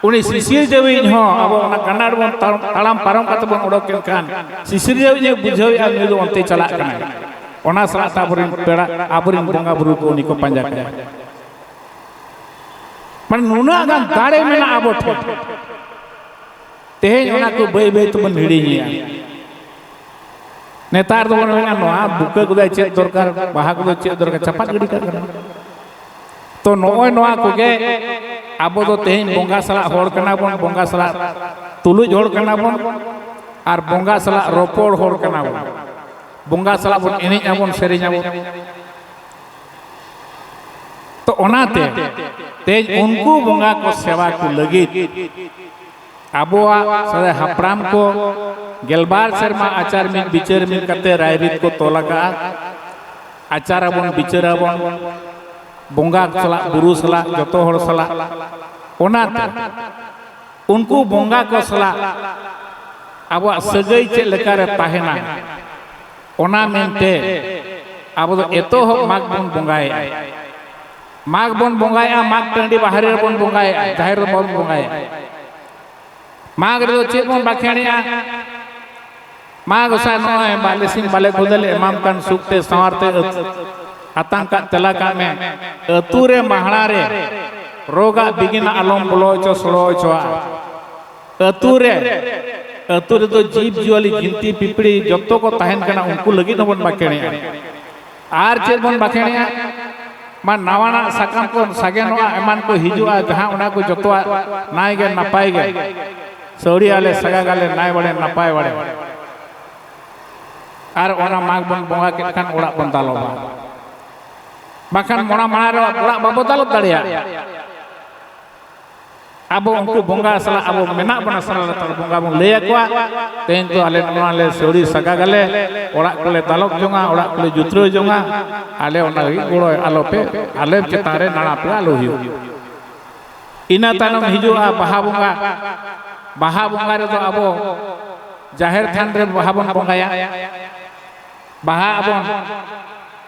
ᱩᱱᱤ ᱥᱤᱥᱤᱨ ᱡᱟᱹᱣᱤᱡ ᱦᱚᱸ ᱟᱵᱚ ᱚᱱᱟ ᱜᱟᱱᱟᱰᱮ ᱵᱚᱱ ᱛᱟᱲ-, ᱛᱟᱲᱟᱢ ᱯᱟᱨᱚᱢ ᱠᱟᱛᱮ ᱵᱚᱱ ᱚᱰᱚᱠ ᱮᱱ ᱠᱷᱟᱱ ᱥᱤᱥᱤᱨ ᱡᱟᱹᱣᱤᱡ ᱮ ᱵᱩᱡᱷᱟᱹᱣᱮᱫᱼᱟ ᱱᱩᱭ ᱫᱚ ᱚᱱᱛᱮ ᱪᱟᱞᱟᱜ ᱠᱟᱱᱟᱭ᱾ ᱚᱱᱟ ᱥᱟᱞᱟᱜ ᱛᱮ ᱟᱵᱚᱨᱮᱱ ᱯᱮᱲᱟ, ᱟᱵᱚᱨᱮᱱ ᱵᱚᱸᱜᱟ ᱵᱩᱨᱩ ᱠᱚ ᱩᱱᱤ ᱠᱚ ᱯᱟᱸᱡᱟ ᱠᱟᱭᱟ᱾ ᱢᱟᱱᱮ ᱱᱩᱱᱟᱹᱜ ᱜᱟᱱ ᱫᱟᱲᱮ ᱢᱮᱱᱟᱜᱼᱟ ᱟᱵᱚ ᱴᱷᱮᱱ᱾ ᱛᱮᱦᱮᱧ ᱚᱱᱟ ᱠᱚ ᱵᱟᱹᱭ ᱵᱟᱹᱭ ᱛᱮᱵᱚᱱ ᱦᱤᱲᱤᱧᱮᱜᱼᱟ᱾ ᱱᱮᱛᱟᱨ ᱫᱚᱵᱚᱱ ᱢᱮᱱᱟ, "ᱱᱚᱣᱟ ᱵᱩᱠᱟᱹ ᱠᱚᱫᱚ ᱪᱮᱫ ᱫᱚᱨᱠᱟᱨ, ᱵᱟᱦᱟ ᱠᱚᱫᱚ ᱪᱮᱫ ᱫᱚᱨᱠᱟᱨ", ᱪᱟᱯᱟᱫ ᱜᱤᱰᱤ ᱠᱟᱜ ᱠᱟᱱᱟ᱾ ᱛᱚ ᱱᱚᱜᱼᱚᱭ ᱱᱚᱣᱟ ᱠᱚᱜᱮ ᱟᱵᱚ ᱫᱚ ᱛᱮᱦᱮᱧ ᱵᱚᱸᱜᱟ ᱥᱟᱞᱟᱜ ᱦᱚᱲ ᱠᱟᱱᱟ ᱵᱚᱱ, ᱵᱚᱸᱜᱟ ᱥᱟᱞᱟᱜ ᱛᱩᱞᱩᱡ ᱦᱚᱲ ᱠᱟᱱᱟ ᱵᱚᱱ, ᱟᱨ ᱵᱚᱸᱜᱟ ᱥᱟᱞᱟᱜ ᱨᱚᱯᱚᱲ ᱦᱚᱲ ᱠᱟᱱᱟ ᱵᱚᱱ, ᱵᱚᱸᱜᱟ ᱥᱟᱞᱟᱜ ᱵᱚᱱ ᱮᱱᱮᱡ ᱟᱵᱚᱱ, ᱥᱮᱨᱮᱧ ᱟᱵᱚᱱ᱾ ᱛᱚ ᱚᱱᱟᱛᱮ ᱛᱮᱦᱮᱧ ᱩᱱᱠᱩ ᱵᱚᱸᱜᱟ ᱠᱚ ᱥᱮᱵᱟ ᱠᱚ ᱞᱟᱹᱜᱤᱫ ᱟᱵᱚᱣᱟᱜ ᱥᱮᱫᱟᱭ ᱦᱟᱯᱲᱟᱢ ᱠᱚ ᱜᱮᱞᱵᱟᱨ ᱥᱮᱨᱢᱟ ᱟᱪᱟᱨ ᱢᱤᱫ ᱵᱤᱪᱟᱹᱨ ᱢᱤᱫ ᱠᱟᱛᱮ ᱨᱟᱭᱨᱤᱛ ᱠᱚ ᱛᱚᱞ ᱟᱠᱟᱫᱼᱟ᱾ ᱟᱪᱟᱨ ᱟᱵᱚᱱ, ᱵᱤᱪᱟᱹᱨ ᱟᱵᱚᱱ, ᱵᱚᱸᱜᱟ ᱥᱟᱞᱟᱜ, ᱵᱩᱨᱩ ᱥᱟᱞᱟᱜ, ᱡᱚᱛᱚ ᱦᱚᱲ ᱥᱟᱞᱟᱜ᱾ ᱚᱱᱟᱛᱮ ᱩᱱᱠᱩ ᱵᱚᱸᱜᱟ ᱠᱚ ᱥᱟᱞᱟᱜ ᱟᱵᱚᱣᱟᱜ ᱥᱟᱹᱜᱟᱹᱭ ᱪᱮᱫ ᱞᱮᱠᱟᱨᱮ ᱛᱟᱦᱮᱱᱟ, ᱚᱱᱟ ᱢᱮᱱᱛᱮ ᱟᱵᱚ ᱫᱚ ᱮᱛᱚᱦᱚᱵ ᱢᱟᱜᱽ ᱵᱚᱱ ᱵᱚᱸᱜᱟᱭᱮᱫᱼᱟ᱾ ᱢᱟᱜᱽ ᱵᱚᱱ ᱵᱚᱸᱜᱟᱭᱮᱫᱼᱟ, ᱢᱟᱜᱽ ᱴᱟᱺᱰᱤ ᱵᱟᱦᱨᱮ ᱨᱮᱵᱚᱱ ᱵᱚᱸᱜᱟᱭᱮᱫᱼᱟ, ᱡᱟᱦᱮᱨ ᱨᱮ ᱵᱟᱵᱚᱱ ᱵᱚᱸᱜᱟᱭᱮᱫᱼᱟ᱾ ᱢᱟᱜᱽ ᱨᱮᱫᱚ ᱪᱮᱫ ᱵᱚᱱ ᱵᱟᱠᱷᱮᱬᱮᱜᱼᱟ? ᱢᱟ ᱜᱚᱸᱥᱟᱭ, ᱱᱚᱜᱼᱚᱭ ᱵᱟᱞᱮ ᱥᱤᱢ ᱵᱟᱞᱮ ᱠᱚᱫᱮᱞᱮ ᱮᱢᱟᱢ ᱠᱟᱱ ᱥᱩᱠ ᱛᱮ ᱥᱟᱶᱟᱨ ᱛᱮ ᱟᱹᱛ-, ᱟᱛᱟᱝ ᱠᱟᱜ ᱛᱮᱞᱟ ᱠᱟᱜ ᱢᱮ᱾ ᱟᱹᱛᱩ ᱨᱮ ᱢᱟᱦᱲᱟ ᱨᱮ ᱨᱳᱜᱟᱜ ᱵᱤᱜᱷᱤᱱᱟᱜ ᱟᱞᱚᱢ ᱵᱚᱞᱚ ᱦᱚᱪᱚ ᱥᱚᱲᱚ ᱦᱚᱪᱚᱣᱟᱜᱼᱟ᱾ ᱟᱹᱛᱩ ᱨᱮ, ᱟᱹᱛᱩ ᱨᱮᱫᱚ ᱡᱤᱵᱽ ᱡᱤᱭᱟᱹᱞᱤ ᱡᱤᱱᱛᱤ ᱯᱤᱯᱤᱲᱤ ᱡᱚᱛᱚ ᱠᱚ ᱛᱟᱦᱮᱱ ᱠᱟᱱᱟ, ᱩᱱᱠᱩ ᱞᱟᱹᱜᱤᱫ ᱦᱚᱸᱵᱚᱱ ᱵᱟᱠᱷᱮᱬᱮᱜᱼᱟ᱾ ᱟᱨ ᱪᱮᱫ ᱵᱚᱱ ᱵᱟᱠᱷᱮᱬᱮᱜᱼᱟ? ᱢᱟ ᱱᱟᱣᱟᱱᱟᱜ ᱥᱟᱠᱟᱢ ᱠᱚ ᱥᱟᱜᱮᱱᱚᱜᱼᱟ, ᱮᱢᱟᱱ ᱠᱚ ᱦᱤᱡᱩᱜᱼᱟ, ᱡᱟᱦᱟᱸ ᱚᱱᱟ ᱠᱚ ᱡᱚᱛᱚᱣᱟᱜ ᱱᱟᱭ ᱜᱮ ᱱᱟᱯᱟᱭ ᱜᱮ ᱥᱟᱹᱣᱲᱤ ᱟᱞᱮ ᱥᱟᱜᱟᱜ ᱟᱞᱮ ᱱᱟᱭ ᱵᱟᱲᱮ ᱱᱟᱯᱟᱭ ᱵᱟᱲᱮ᱾ ᱟᱨ ᱚᱱᱟ ᱢᱟᱜᱽ ᱵᱚᱱ ᱵᱚᱸᱜᱟ ᱠᱮᱫ ᱠᱷᱟᱱ ᱚᱲᱟᱜ ᱵᱚᱱ ᱫᱟᱞᱚᱵᱟ, ᱵᱟᱠᱷᱟᱱ ᱢᱚᱲᱟ ᱢᱟᱲᱟᱝ ᱨᱮ ᱚᱲᱟᱜ ᱵᱟᱵᱚ ᱫᱟᱞᱚᱵ ᱫᱟᱲᱮᱭᱟᱜᱼᱟ᱾ ᱟᱵᱚ ᱩᱱᱠᱩ ᱵᱚᱸᱜᱟ ᱥᱟᱞᱟᱜ ᱟᱵᱚ ᱢᱮᱱᱟᱜ ᱵᱚᱱᱟ, ᱥᱟᱞᱟᱜ ᱞᱮᱛᱟᱲ ᱵᱚᱸᱜᱟ ᱵᱚᱱ ᱞᱟᱹᱭ ᱟᱠᱚᱣᱟ, ᱛᱮᱦᱮᱧ ᱫᱚ ᱟᱞᱮ ᱱᱚᱣᱟ ᱞᱮ ᱥᱟᱹᱣᱲᱤ ᱥᱟᱜᱟᱜ ᱟᱞᱮ, ᱚᱲᱟᱜ ᱠᱚᱞᱮ ᱫᱟᱞᱚᱵ ᱡᱚᱝᱟ, ᱚᱲᱟᱜ ᱠᱚᱞᱮ ᱡᱩᱛᱨᱟᱹᱣ ᱡᱚᱝᱟ, ᱟᱞᱮ ᱚᱱᱟ ᱞᱟᱹᱜᱤᱫ ᱜᱚᱲᱚ ᱟᱞᱚᱯᱮ, ᱟᱞᱮ ᱪᱮᱛᱟᱱ ᱨᱮ ᱱᱟᱲᱟ ᱯᱮ ᱟᱞᱚ ᱦᱩᱭᱩᱜ᱾ ᱤᱱᱟᱹ ᱛᱟᱭᱱᱚᱢ ᱦᱤᱡᱩᱜᱼᱟ ᱵᱟᱦᱟ ᱵᱚᱸᱜᱟ᱾ ᱵᱟᱦᱟ ᱵᱚᱸᱜᱟ ᱨᱮᱫᱚ ᱟᱵᱚ ᱡᱟᱦᱮᱨ ᱛᱷᱟᱱ ᱨᱮ ᱵᱟᱦᱟ ᱵᱚᱱ ᱵᱚᱸᱜᱟᱭᱟ᱾ ᱵᱟᱦᱟ ᱟᱵᱚᱱ,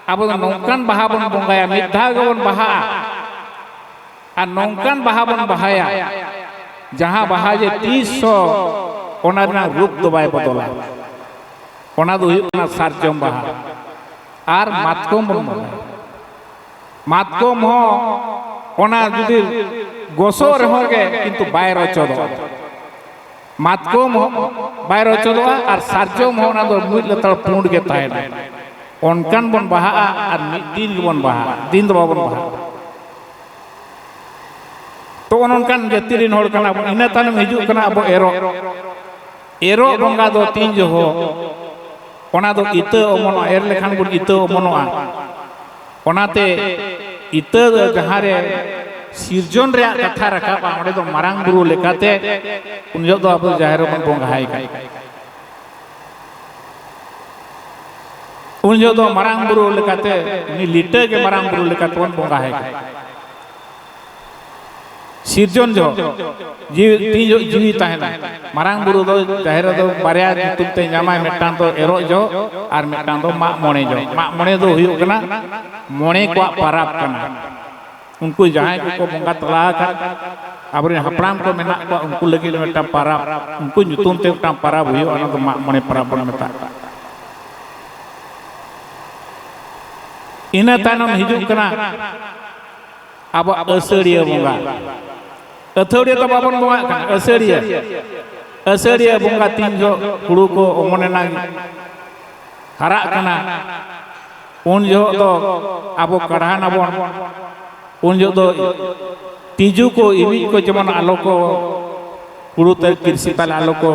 ᱟᱵᱚ ᱫᱚ ᱱᱚᱝᱠᱟᱱ ᱵᱟᱦᱟ ᱵᱚᱱ ᱵᱚᱸᱜᱟᱭᱟ, ᱢᱤᱫ ᱫᱷᱟᱣ ᱜᱮᱵᱚᱱ ᱵᱟᱦᱟᱜᱼᱟ᱾ ᱟᱨ ᱱᱚᱝᱠᱟᱱ ᱵᱟᱦᱟ ᱵᱚᱱ ᱵᱟᱦᱟᱭᱟ, ᱡᱟᱦᱟᱸ ᱵᱟᱦᱟ ᱡᱮ ᱛᱤᱥ ᱦᱚᱸ ᱚᱱᱟ ᱨᱮᱱᱟᱜ ᱨᱩᱯ ᱫᱚ ᱵᱟᱭ ᱵᱚᱫᱚᱞᱟ᱾ ᱚᱱᱟ ᱫᱚ ᱦᱩᱭᱩᱜ ᱠᱟᱱᱟ ᱥᱟᱨᱡᱚᱢ ᱵᱟᱦᱟ᱾ ᱟᱨ ᱢᱟᱛᱠᱚᱢ ᱵᱚᱱ ᱵᱚᱸᱜᱟᱭᱟ᱾ ᱢᱟᱛᱠᱚᱢ ᱦᱚᱸ ᱚᱱᱟ ᱡᱩᱫᱤ ᱜᱚᱥᱚᱜ ᱨᱮᱦᱚᱸ ᱜᱮ ᱠᱤᱱᱛᱩ ᱵᱟᱭ ᱨᱚᱪᱚᱫᱚᱜᱼᱟ᱾ ᱢᱟᱛᱠᱚᱢ ᱦᱚᱸ ᱵᱟᱭ ᱨᱚᱪᱚᱫᱚᱜᱼᱟ ᱟᱨ ᱥᱟᱨᱡᱚᱢ ᱦᱚᱸ ᱚᱱᱟ ᱫᱚ ᱢᱤᱫ ᱞᱮᱛᱟᱲ ᱯᱩᱸᱰ ᱜᱮ ᱛᱟᱦᱮᱱᱟ᱾ ᱚᱱᱠᱟᱱ ᱵᱚᱱ ᱵᱟᱦᱟᱜᱼᱟ ᱟᱨ ᱢᱤᱫ ᱫᱤᱱ ᱜᱮᱵᱚᱱ ᱵᱟᱦᱟᱜᱼᱟ, ᱫᱤᱱ ᱫᱚ ᱵᱟᱵᱚᱱ ᱵᱟᱦᱟᱜᱼᱟ᱾ ᱛᱚ ᱚᱱ ᱚᱱᱠᱟᱱ ᱡᱟᱹᱛᱤ ᱨᱮᱱ ᱦᱚᱲ ᱠᱟᱱᱟ ᱵᱚᱱ᱾ ᱤᱱᱟᱹ ᱛᱟᱭᱱᱚᱢ ᱦᱤᱡᱩᱜ ᱠᱟᱱᱟ ᱟᱵᱚ ᱮᱨᱚᱜ᱾ ᱮᱨᱚᱜ ᱵᱚᱸᱜᱟ ᱫᱚ ᱛᱤᱱ ᱡᱚᱦᱚᱜ, ᱚᱱᱟ ᱫᱚ ᱤᱛᱟᱹ ᱚᱢᱚᱱᱚᱜᱼᱟ, ᱮᱨ ᱞᱮᱠᱷᱟᱱ ᱵᱚᱱ ᱤᱛᱟᱹ ᱚᱢᱚᱱᱚᱜᱼᱟ᱾ ᱚᱱᱟᱛᱮ ᱤᱛᱟᱹ ᱫᱚ ᱡᱟᱦᱟᱸ ᱨᱮ ᱥᱤᱨᱡᱚᱱ ᱨᱮᱭᱟᱜ ᱠᱟᱛᱷᱟ ᱨᱟᱠᱟᱵᱼᱟ, ᱚᱸᱰᱮ ᱫᱚ ᱢᱟᱨᱟᱝ ᱵᱩᱨᱩ ᱞᱮᱠᱟᱛᱮ ᱩᱱ ᱡᱚᱦᱚᱜ ᱫᱚ ᱟᱵᱚ ᱡᱟᱦᱮᱨ ᱨᱮᱵᱚᱱ ᱵᱚᱸᱜᱟᱭ ᱠᱟᱱᱟ᱾ ᱩᱱ ᱡᱚᱦᱚᱜ ᱫᱚ ᱢᱟᱨᱟᱝ ᱵᱩᱨᱩ ᱞᱮᱠᱟᱛᱮ ᱩᱱᱤ ᱞᱤᱴᱟᱹ ᱜᱮ ᱢᱟᱨᱟᱝ ᱵᱩᱨᱩ ᱞᱮᱠᱟᱛᱮ ᱵᱚᱱ ᱵᱚᱸᱜᱟ ᱟᱭ ᱠᱟᱱᱟ᱾ ᱥᱤᱨᱡᱚᱱ ᱡᱚᱦᱚᱜ ᱡᱤᱣᱤ, ᱛᱤᱱ ᱡᱚᱦᱚᱜ ᱡᱤᱣᱤ ᱛᱟᱦᱮᱱᱟ, ᱢᱟᱨᱟᱝ ᱵᱩᱨᱩ ᱫᱚ ᱡᱟᱦᱮᱨ ᱨᱮᱫᱚ ᱵᱟᱨᱭᱟ ᱧᱩᱛᱩᱢ ᱛᱮ ᱧᱟᱢᱟᱭ, ᱢᱤᱫᱴᱟᱝ ᱫᱚ ᱮᱨᱚᱜ ᱡᱚᱦᱚᱜ ᱟᱨ ᱢᱤᱫᱴᱟᱝ ᱫᱚ ᱢᱟᱜ ᱢᱚᱬᱮ ᱡᱚᱦᱚᱜ᱾ ᱢᱟᱜ ᱢᱚᱬᱮ ᱫᱚ ᱦᱩᱭᱩᱜ ᱠᱟᱱᱟ ᱢᱚᱬᱮ ᱠᱚᱣᱟᱜ ᱯᱟᱨᱟᱵᱽ ᱠᱟᱱᱟ᱾ ᱩᱱᱠᱩ ᱡᱟᱦᱟᱸᱭ ᱠᱚᱠᱚ ᱵᱚᱸᱜᱟ ᱛᱟᱞᱟ ᱟᱠᱟᱱ, ᱟᱵᱚᱨᱮᱱ ᱦᱟᱯᱲᱟᱢ ᱠᱚ ᱢᱮᱱᱟᱜ ᱠᱚᱣᱟ, ᱩᱱᱠᱩ ᱞᱟᱹᱜᱤᱫ ᱢᱤᱫᱴᱟᱝ ᱯᱟᱨᱟᱵᱽ, ᱩᱱᱠᱩ ᱧᱩᱛᱩᱢ ᱛᱮ ᱢᱤᱫᱴᱟᱝ ᱯᱟᱨᱟᱵᱽ ᱦᱩᱭᱩᱜᱼᱟ, ᱚᱱᱟ ᱫᱚ ᱢᱟᱜ ᱢᱚᱬᱮ ᱯᱟᱨᱟᱵᱽ ᱵᱚᱱ ᱢᱮᱛᱟᱜ ᱠᱟᱱᱟ᱾ ᱤᱱᱟᱹ ᱛᱟᱭᱱᱚᱢ ᱦᱤᱡᱩᱜ ᱠᱟᱱᱟ ᱟᱵᱚᱣᱟᱜ ᱟᱹᱥᱟᱹᱲᱤᱭᱟᱹ ᱵᱚᱸᱜᱟ᱾ ᱟᱹᱛᱷᱟᱹᱲᱤᱭᱟᱹ ᱫᱚ ᱵᱟᱵᱚᱱ ᱵᱚᱸᱜᱟᱜ ᱠᱟᱱᱟ, ᱟᱹᱥᱟᱹᱲᱤᱭᱟᱹ᱾ ᱟᱹᱥᱟᱹᱲᱤᱭᱟᱹ ᱵᱚᱸᱜᱟ ᱛᱤᱱ ᱡᱚᱦᱚᱜ ᱦᱩᱲᱩ ᱠᱚ ᱚᱢᱚᱱᱮᱱᱟ, ᱦᱟᱨᱟᱜ ᱠᱟᱱᱟ, ᱩᱱ ᱡᱚᱦᱚᱜ ᱫᱚ ᱟᱵᱚ ᱠᱟᱲᱦᱟᱱ ᱟᱵᱚᱱ᱾ ᱩᱱ ᱡᱚᱦᱚᱜ ᱫᱚ ᱛᱤᱡᱩ ᱠᱚ, ᱤᱵᱤᱡ ᱠᱚ ᱡᱮᱢᱚᱱ ᱟᱞᱚ ᱠᱚ ᱦᱩᱲᱩ ᱛᱮ ᱠᱤᱨᱥᱤ ᱛᱟᱞᱮ ᱟᱞᱚ ᱠᱚ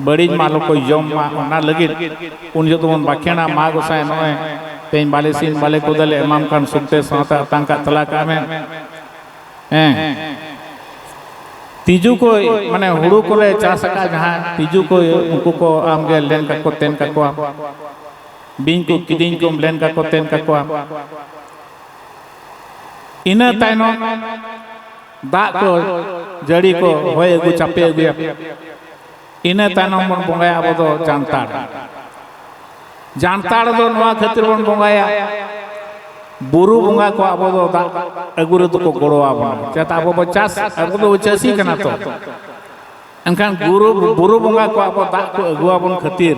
ᱵᱟᱹᱲᱤᱡ ᱢᱟ, ᱟᱞᱚ ᱠᱚ ᱡᱚᱢ ᱢᱟ, ᱚᱱᱟ ᱞᱟᱹᱜᱤᱫ ᱩᱱ ᱡᱚᱦᱚᱜ ᱫᱚᱵᱚᱱ ᱵᱟᱠᱷᱮᱲᱟ, "ᱢᱟ ᱜᱚᱸᱥᱟᱭ, ᱱᱚᱜᱼᱚᱭ ᱛᱮᱦᱮᱧ ᱵᱟᱞᱮ ᱥᱤᱢ ᱵᱟᱞᱮ ᱠᱚᱫᱟᱞᱮ ᱮᱢᱟᱢ ᱠᱟᱱ, ᱥᱩᱠᱛᱮ ᱥᱟᱶᱛᱮ ᱟᱛᱟᱝ ᱠᱟᱜ ᱛᱟᱞᱟ ᱠᱟᱜ ᱢᱮ᱾" ᱦᱮᱸ, ᱛᱤᱡᱩ ᱠᱚ, ᱢᱟᱱᱮ ᱦᱩᱲᱩ ᱠᱚᱞᱮ ᱪᱟᱥ ᱟᱠᱟᱫ ᱡᱟᱦᱟᱸ ᱛᱤᱡᱩ ᱠᱚ, ᱩᱱᱠᱩ ᱠᱚ ᱟᱢᱜᱮ ᱞᱮᱱ ᱠᱟᱠᱚ ᱛᱮᱱ ᱠᱟᱠᱚᱣᱟ, ᱵᱤᱧ ᱠᱚ ᱠᱤᱫᱤᱧ ᱠᱚᱢ ᱞᱮᱱ ᱠᱟᱠᱚ ᱛᱮᱱ ᱠᱟᱠᱚᱣᱟ᱾ ᱤᱱᱟᱹ ᱛᱟᱭᱱᱚᱢ ᱫᱟᱜ ᱠᱚ ᱡᱟᱹᱲᱤ ᱠᱚ ᱦᱚᱭ ᱟᱹᱜᱩ ᱪᱟᱯᱮ ᱟᱹᱜᱩᱭᱟ᱾ ᱤᱱᱟᱹ ᱛᱟᱭᱱᱚᱢ ᱵᱚᱱ ᱵᱚᱸᱜᱟᱭᱟ ᱟᱵᱚ ᱫᱚ ᱡᱟᱱᱛᱟᱲ᱾ ᱡᱟᱱᱛᱟᱲ ᱫᱚ ᱱᱚᱣᱟ ᱠᱷᱟᱹᱛᱤᱨ ᱵᱚᱱ ᱵᱚᱸᱜᱟᱭᱟ, ᱵᱩᱨᱩ ᱵᱚᱸᱜᱟ ᱠᱚ ᱟᱵᱚ ᱫᱚ ᱫᱟᱜ ᱟᱹᱜᱩ ᱨᱮᱫᱚ ᱠᱚ ᱜᱚᱲᱚ ᱟᱵᱚᱱᱟ᱾ ᱪᱮᱫᱟᱜ, ᱟᱵᱚ ᱵᱚ ᱪᱟᱥ, ᱟᱵᱚ ᱫᱚ ᱪᱟᱹᱥᱤ ᱠᱟᱱᱟ ᱛᱚ᱾ ᱮᱱᱠᱷᱟᱱ ᱵᱩᱨᱩ, ᱵᱩᱨᱩ ᱵᱚᱸᱜᱟ ᱠᱚ ᱟᱵᱚ ᱫᱟᱜ ᱠᱚ ᱟᱹᱜᱩ ᱟᱵᱚᱱ ᱠᱷᱟᱹᱛᱤᱨ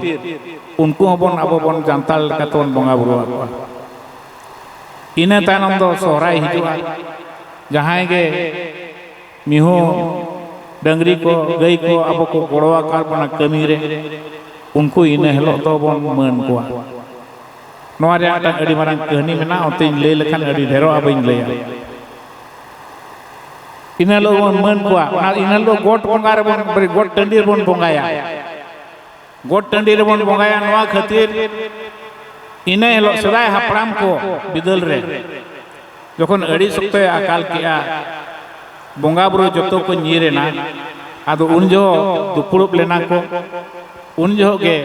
ᱩᱱᱠᱩ ᱦᱚᱸᱵᱚᱱ, ᱟᱵᱚ ᱵᱚᱱ ᱡᱟᱱᱛᱟᱲ ᱞᱮᱠᱟ ᱛᱮᱵᱚᱱ ᱵᱚᱸᱜᱟ ᱵᱩᱨᱩ ᱟᱠᱚᱣᱟ᱾ ᱤᱱᱟᱹ ᱛᱟᱭᱱᱚᱢ ᱫᱚ ᱥᱚᱦᱨᱟᱭ ᱦᱤᱡᱩᱜᱼᱟ᱾ ᱡᱟᱦᱟᱸᱭ ᱜᱮ ᱢᱤᱦᱩ ᱰᱟᱹᱝᱨᱤ ᱠᱚ, ᱜᱟᱹᱭ ᱠᱚ ᱟᱵᱚ ᱠᱚ ᱜᱚᱲᱚ ᱟᱠᱟᱫ ᱵᱚᱱᱟ ᱠᱟᱹᱢᱤ ᱨᱮ, ᱩᱱᱠᱩ ᱤᱱᱟᱹ ᱦᱤᱞᱳᱜ ᱫᱚᱵᱚᱱ ᱢᱟᱹᱱ ᱠᱚᱣᱟ᱾ ᱱᱚᱣᱟ ᱨᱮᱭᱟᱜ ᱢᱤᱫᱴᱟᱝ ᱟᱹᱰᱤ ᱢᱟᱨᱟᱝ ᱠᱟᱹᱦᱱᱤ ᱢᱮᱱᱟᱜᱼᱟ, ᱚᱱᱛᱮᱧ ᱞᱟᱹᱭ ᱞᱮᱠᱷᱟᱱ ᱟᱹᱰᱤ ᱰᱷᱮᱨᱚᱜᱼᱟ, ᱵᱟᱹᱧ ᱞᱟᱹᱭᱟ᱾ ᱤᱱᱟᱹ ᱦᱤᱞᱳᱜ ᱵᱚᱱ ᱢᱟᱹᱱ ᱠᱚᱣᱟ, ᱚᱱᱟ ᱤᱱᱟᱹ ᱦᱤᱞᱳᱜ ᱜᱚᱴ ᱵᱚᱸᱜᱟ ᱨᱮᱵᱚᱱ, ᱜᱚᱴ ᱴᱟᱺᱰᱤ ᱨᱮᱵᱚᱱ ᱵᱚᱸᱜᱟᱭᱟ᱾ ᱜᱚᱴ ᱴᱟᱺᱰᱤ ᱨᱮᱵᱚᱱ ᱵᱚᱸᱜᱟᱭᱟ᱾ ᱱᱚᱣᱟ ᱠᱷᱟᱹᱛᱤᱨ ᱤᱱᱟᱹ ᱦᱤᱞᱳᱜ ᱥᱮᱫᱟᱭ ᱦᱟᱯᱲᱟᱢ ᱠᱚ ᱵᱤᱫᱟᱹᱞ ᱨᱮ ᱡᱚᱠᱷᱚᱱ ᱟᱹᱰᱤ ᱥᱚᱠᱛᱚᱭ ᱟᱠᱟᱞ ᱠᱮᱜᱼᱟ, ᱵᱚᱸᱜᱟ ᱵᱩᱨᱩ ᱡᱚᱛᱚ ᱠᱚ ᱧᱤᱨ ᱮᱱᱟ᱾ ᱟᱫᱚ ᱩᱱ ᱡᱚᱦᱚᱜ ᱫᱩᱯᱲᱩᱵ ᱞᱮᱱᱟ ᱠᱚ᱾ ᱩᱱ ᱡᱚᱦᱚᱜ ᱜᱮ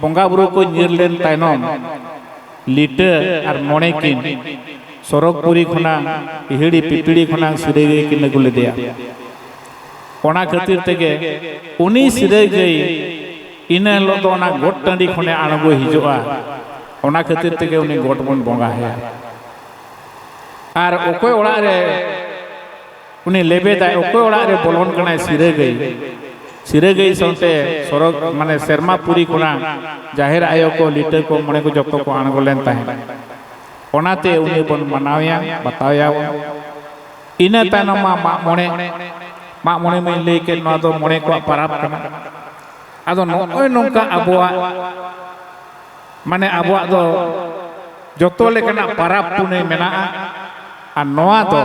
ᱵᱚᱸᱜᱟ ᱵᱩᱨᱩ ᱠᱚ ᱧᱤᱨ ᱞᱮᱱ ᱛᱟᱭᱱᱚᱢ ᱞᱤᱴᱟᱹ ᱟᱨ ᱢᱚᱬᱮ ᱠᱤᱱ ᱥᱚᱨᱚᱜᱽᱯᱩᱨᱤ ᱠᱷᱚᱱᱟᱝ, ᱤᱦᱤᱲᱤ ᱯᱤᱯᱤᱲᱤ ᱠᱷᱚᱱᱟᱝ ᱥᱤᱨᱟᱹ ᱜᱟᱹᱭ ᱠᱤᱱ ᱟᱹᱜᱩ ᱞᱮᱫᱮᱭᱟ᱾ ᱚᱱᱟ ᱠᱷᱟᱹᱛᱤᱨ ᱛᱮᱜᱮ ᱩᱱᱤ ᱥᱤᱨᱟᱹ ᱜᱟᱹᱭ ᱤᱱᱟᱹ ᱦᱤᱞᱳᱜ ᱫᱚ ᱚᱱᱟ ᱜᱚᱴ ᱴᱟᱺᱰᱤ ᱠᱷᱚᱱᱮ ᱟᱬᱜᱚ ᱦᱤᱡᱩᱜᱼᱟ᱾ ᱚᱱᱟ ᱠᱷᱟᱹᱛᱤᱨ ᱛᱮᱜᱮ ᱩᱱᱤ ᱜᱚᱴ ᱵᱚᱱ ᱵᱚᱸᱜᱟ ᱟᱭᱟ᱾ ᱟᱨ ᱚᱠᱚᱭ ᱚᱲᱟᱜ ᱨᱮ ᱩᱱᱤ ᱞᱮᱵᱮᱫᱟᱭ, ᱚᱠᱚᱭ ᱚᱲᱟᱜ ᱨᱮ ᱵᱚᱞᱚᱱ ᱠᱟᱱᱟᱭ ᱥᱤᱨᱟᱹ ᱜᱟᱹᱭ, ᱥᱤᱨᱟᱹ ᱜᱟᱹᱭ ᱥᱟᱶᱛᱮ ᱥᱚᱨᱚᱜᱽ, ᱢᱟᱱᱮ ᱥᱮᱨᱢᱟ ᱯᱩᱨᱤ ᱠᱷᱚᱱᱟᱜ ᱡᱟᱦᱮᱨ ᱟᱭᱳ ᱠᱚ, ᱞᱤᱴᱟᱹ ᱠᱚ, ᱢᱚᱬᱮ ᱠᱚ ᱡᱚᱛᱚ ᱠᱚ ᱟᱬᱜᱚ ᱞᱮᱱ ᱛᱟᱦᱮᱸᱫ᱾ ᱚᱱᱟᱛᱮ ᱩᱱᱤ ᱵᱚᱱ ᱢᱟᱱᱟᱣᱮᱭᱟ, ᱵᱟᱛᱟᱣᱮᱭᱟ ᱵᱚᱱ᱾ ᱤᱱᱟᱹ ᱛᱟᱭᱱᱚᱢ ᱢᱟ ᱢᱟᱜ ᱢᱚᱬᱮ, ᱢᱟᱜ ᱢᱚᱬᱮ ᱢᱟᱧ ᱞᱟᱹᱭ ᱠᱮᱫ, ᱱᱚᱣᱟ ᱫᱚ ᱢᱚᱬᱮ ᱠᱚᱣᱟᱜ ᱯᱟᱨᱟᱵᱽ ᱠᱟᱱᱟ᱾ ᱟᱫᱚ ᱱᱚᱜᱼᱚᱭ ᱱᱚᱝᱠᱟ ᱟᱵᱚᱣᱟᱜ, ᱢᱟᱱᱮ ᱟᱵᱚᱣᱟᱜ ᱫᱚ ᱡᱚᱛᱚ ᱞᱮᱠᱟᱱᱟᱜ ᱯᱟᱨᱟᱵᱽ ᱯᱩᱱᱟᱹᱭ ᱢᱮᱱᱟᱜᱼᱟ᱾ ᱟᱨ ᱱᱚᱣᱟ ᱫᱚ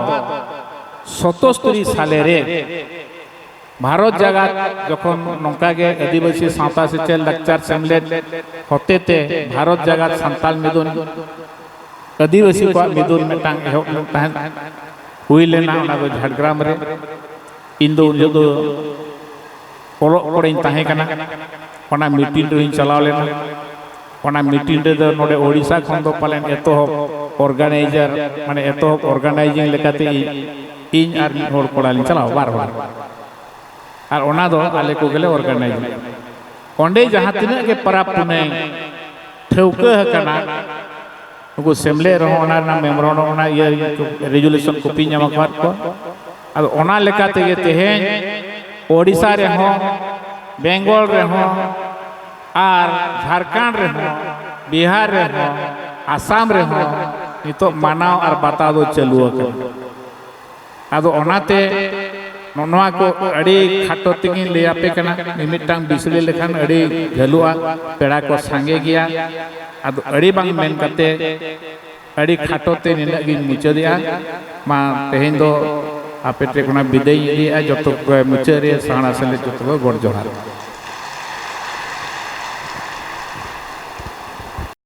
ᱥᱚᱛᱚᱥᱛᱚᱨᱤ ᱥᱟᱞᱮ ᱨᱮ ᱵᱷᱟᱨᱚᱛ ᱡᱟᱠᱟᱛ ᱡᱚᱠᱷᱚᱱ ᱱᱚᱝᱠᱟ ᱜᱮ ᱟᱹᱫᱤᱵᱟᱹᱥᱤ ᱥᱟᱶᱛᱟ ᱥᱮᱪᱮᱫ ᱞᱟᱠᱪᱟᱨ ᱥᱮᱢᱞᱮᱫ ᱦᱚᱛᱮᱛᱮ ᱵᱷᱟᱨᱚᱛ ᱡᱟᱠᱟᱛ ᱥᱟᱱᱛᱟᱞ ᱢᱤᱫᱩᱱ, ᱟᱹᱫᱤᱵᱟᱹᱥᱤ ᱠᱚᱣᱟᱜ ᱢᱤᱫᱩᱱ ᱢᱤᱫᱴᱟᱝ ᱮᱦᱚᱵ ᱞᱮᱱ ᱛᱟᱦᱮᱸᱫ, ᱦᱩᱭ ᱞᱮᱱᱟ, ᱚᱱᱟ ᱫᱚ ᱡᱷᱟᱲᱜᱨᱟᱢ ᱨᱮ᱾ ᱤᱧ ᱫᱚ ᱩᱱ ᱡᱚᱦᱚᱜ ᱫᱚ ᱚᱞᱚᱜ ᱠᱚᱨᱮᱧ ᱛᱟᱦᱮᱸ ᱠᱟᱱᱟ᱾ ᱚᱱᱟ ᱢᱤᱴᱤᱝ ᱨᱮᱧ ᱪᱟᱞᱟᱣ ᱞᱮᱱᱟ᱾ ᱚᱱᱟ ᱢᱤᱴᱤᱝ ᱨᱮᱫᱚ ᱱᱚᱰᱮ ᱳᱰᱤᱥᱟ ᱠᱷᱚᱱ ᱫᱚ ᱯᱟᱞᱮᱱ ᱮᱛᱚᱦᱚᱵ ᱚᱨᱜᱟᱱᱟᱭᱡᱟᱨ, ᱢᱟᱱᱮ ᱮᱛᱚᱦᱚᱵ ᱚᱨᱜᱟᱱᱟᱭᱡᱤᱝ ᱞᱮᱠᱟᱛᱮ ᱤᱧ, ᱤᱧ ᱟᱨ ᱢᱤᱫ ᱦᱚᱲ ᱠᱚᱲᱟ ᱞᱤᱧ ᱪᱟᱞᱟᱣ, ᱵᱟᱨ ᱦᱚᱲ᱾ ᱟᱨ ᱚᱱᱟ ᱫᱚ ᱟᱞᱮ ᱠᱚᱜᱮᱞᱮ ᱚᱨᱜᱟᱱᱟᱭᱤᱡᱽ ᱞᱮᱫᱟ᱾ ᱚᱸᱰᱮ ᱡᱟᱦᱟᱸ ᱛᱤᱱᱟᱹᱜ ᱜᱮ ᱯᱟᱨᱟᱵᱽ ᱯᱩᱱᱟᱹᱭ ᱴᱷᱟᱹᱣᱠᱟᱹ ᱟᱠᱟᱱᱟ, ᱱᱩᱠᱩ ᱥᱮᱢᱞᱮᱫ ᱨᱮᱦᱚᱸ ᱚᱱᱟ ᱨᱮᱱᱟᱜ ᱢᱮᱢᱳᱨᱟᱱᱰᱟᱢ, ᱚᱱᱟ ᱤᱭᱟᱹ ᱨᱮᱡᱩᱞᱮᱥᱚᱱ ᱠᱚᱯᱤᱧ ᱧᱟᱢ ᱟᱠᱟᱫ ᱠᱚᱣᱟ᱾ ᱟᱫᱚ ᱚᱱᱟ ᱞᱮᱠᱟ ᱛᱮᱜᱮ ᱛᱮᱦᱮᱧ ᱳᱰᱤᱥᱟ ᱨᱮᱦᱚᱸ, ᱵᱮᱝᱜᱚᱞ ᱨᱮᱦᱚᱸ ᱟᱨ ᱡᱷᱟᱲᱠᱷᱚᱸᱰ ᱨᱮᱦᱚᱸ, ᱵᱤᱦᱟᱨ ᱨᱮᱦᱚᱸ, ᱟᱥᱟᱢ ᱨᱮᱦᱚᱸ ᱱᱤᱛᱚᱜ ᱢᱟᱱᱟᱣ ᱟᱨ ᱵᱟᱛᱟᱣ ᱫᱚ ᱪᱟᱹᱞᱩ ᱟᱠᱟᱱᱟ᱾ ᱟᱫᱚ ᱚᱱᱟᱛᱮ ᱱᱚᱜᱼᱚ ᱱᱚᱣᱟ ᱠᱚ ᱟᱹᱰᱤ ᱠᱷᱟᱴᱚ ᱛᱮᱜᱤᱧ ᱞᱟᱹᱭ ᱟᱯᱮ ᱠᱟᱱᱟ᱾ ᱢᱤᱢᱤᱫᱴᱟᱝ ᱵᱤᱥᱲᱤ ᱞᱮᱠᱷᱟᱱ ᱟᱹᱰᱤ ᱡᱷᱟᱹᱞᱩᱜᱼᱟ, ᱯᱮᱲᱟ ᱠᱚ ᱥᱟᱸᱜᱮ ᱜᱮᱭᱟ᱾ ᱟᱫᱚ ᱟᱹᱰᱤ ᱵᱟᱝ ᱢᱮᱱ ᱠᱟᱛᱮ ᱟᱹᱰᱤ ᱠᱷᱟᱴᱚ ᱛᱮ ᱱᱤᱱᱟᱹᱜ ᱜᱤᱧ ᱢᱩᱪᱟᱹᱫᱮᱜᱼᱟ᱾ ᱢᱟ ᱛᱮᱦᱮᱧ ᱫᱚ ᱟᱯᱮ ᱴᱷᱮᱱ ᱠᱷᱚᱱᱟᱜ ᱵᱤᱫᱟᱹᱭ ᱤᱧ ᱤᱫᱤᱭᱮᱜᱼᱟ᱾ ᱡᱚᱛᱚ ᱠᱚ ᱢᱩᱪᱟᱹᱫ ᱨᱮ ᱥᱟᱦᱟᱲᱟ ᱥᱮᱞᱮᱫ ᱡᱚᱛᱚ ᱠᱚ ᱜᱚᱰ ᱡᱚᱦᱟᱨ᱾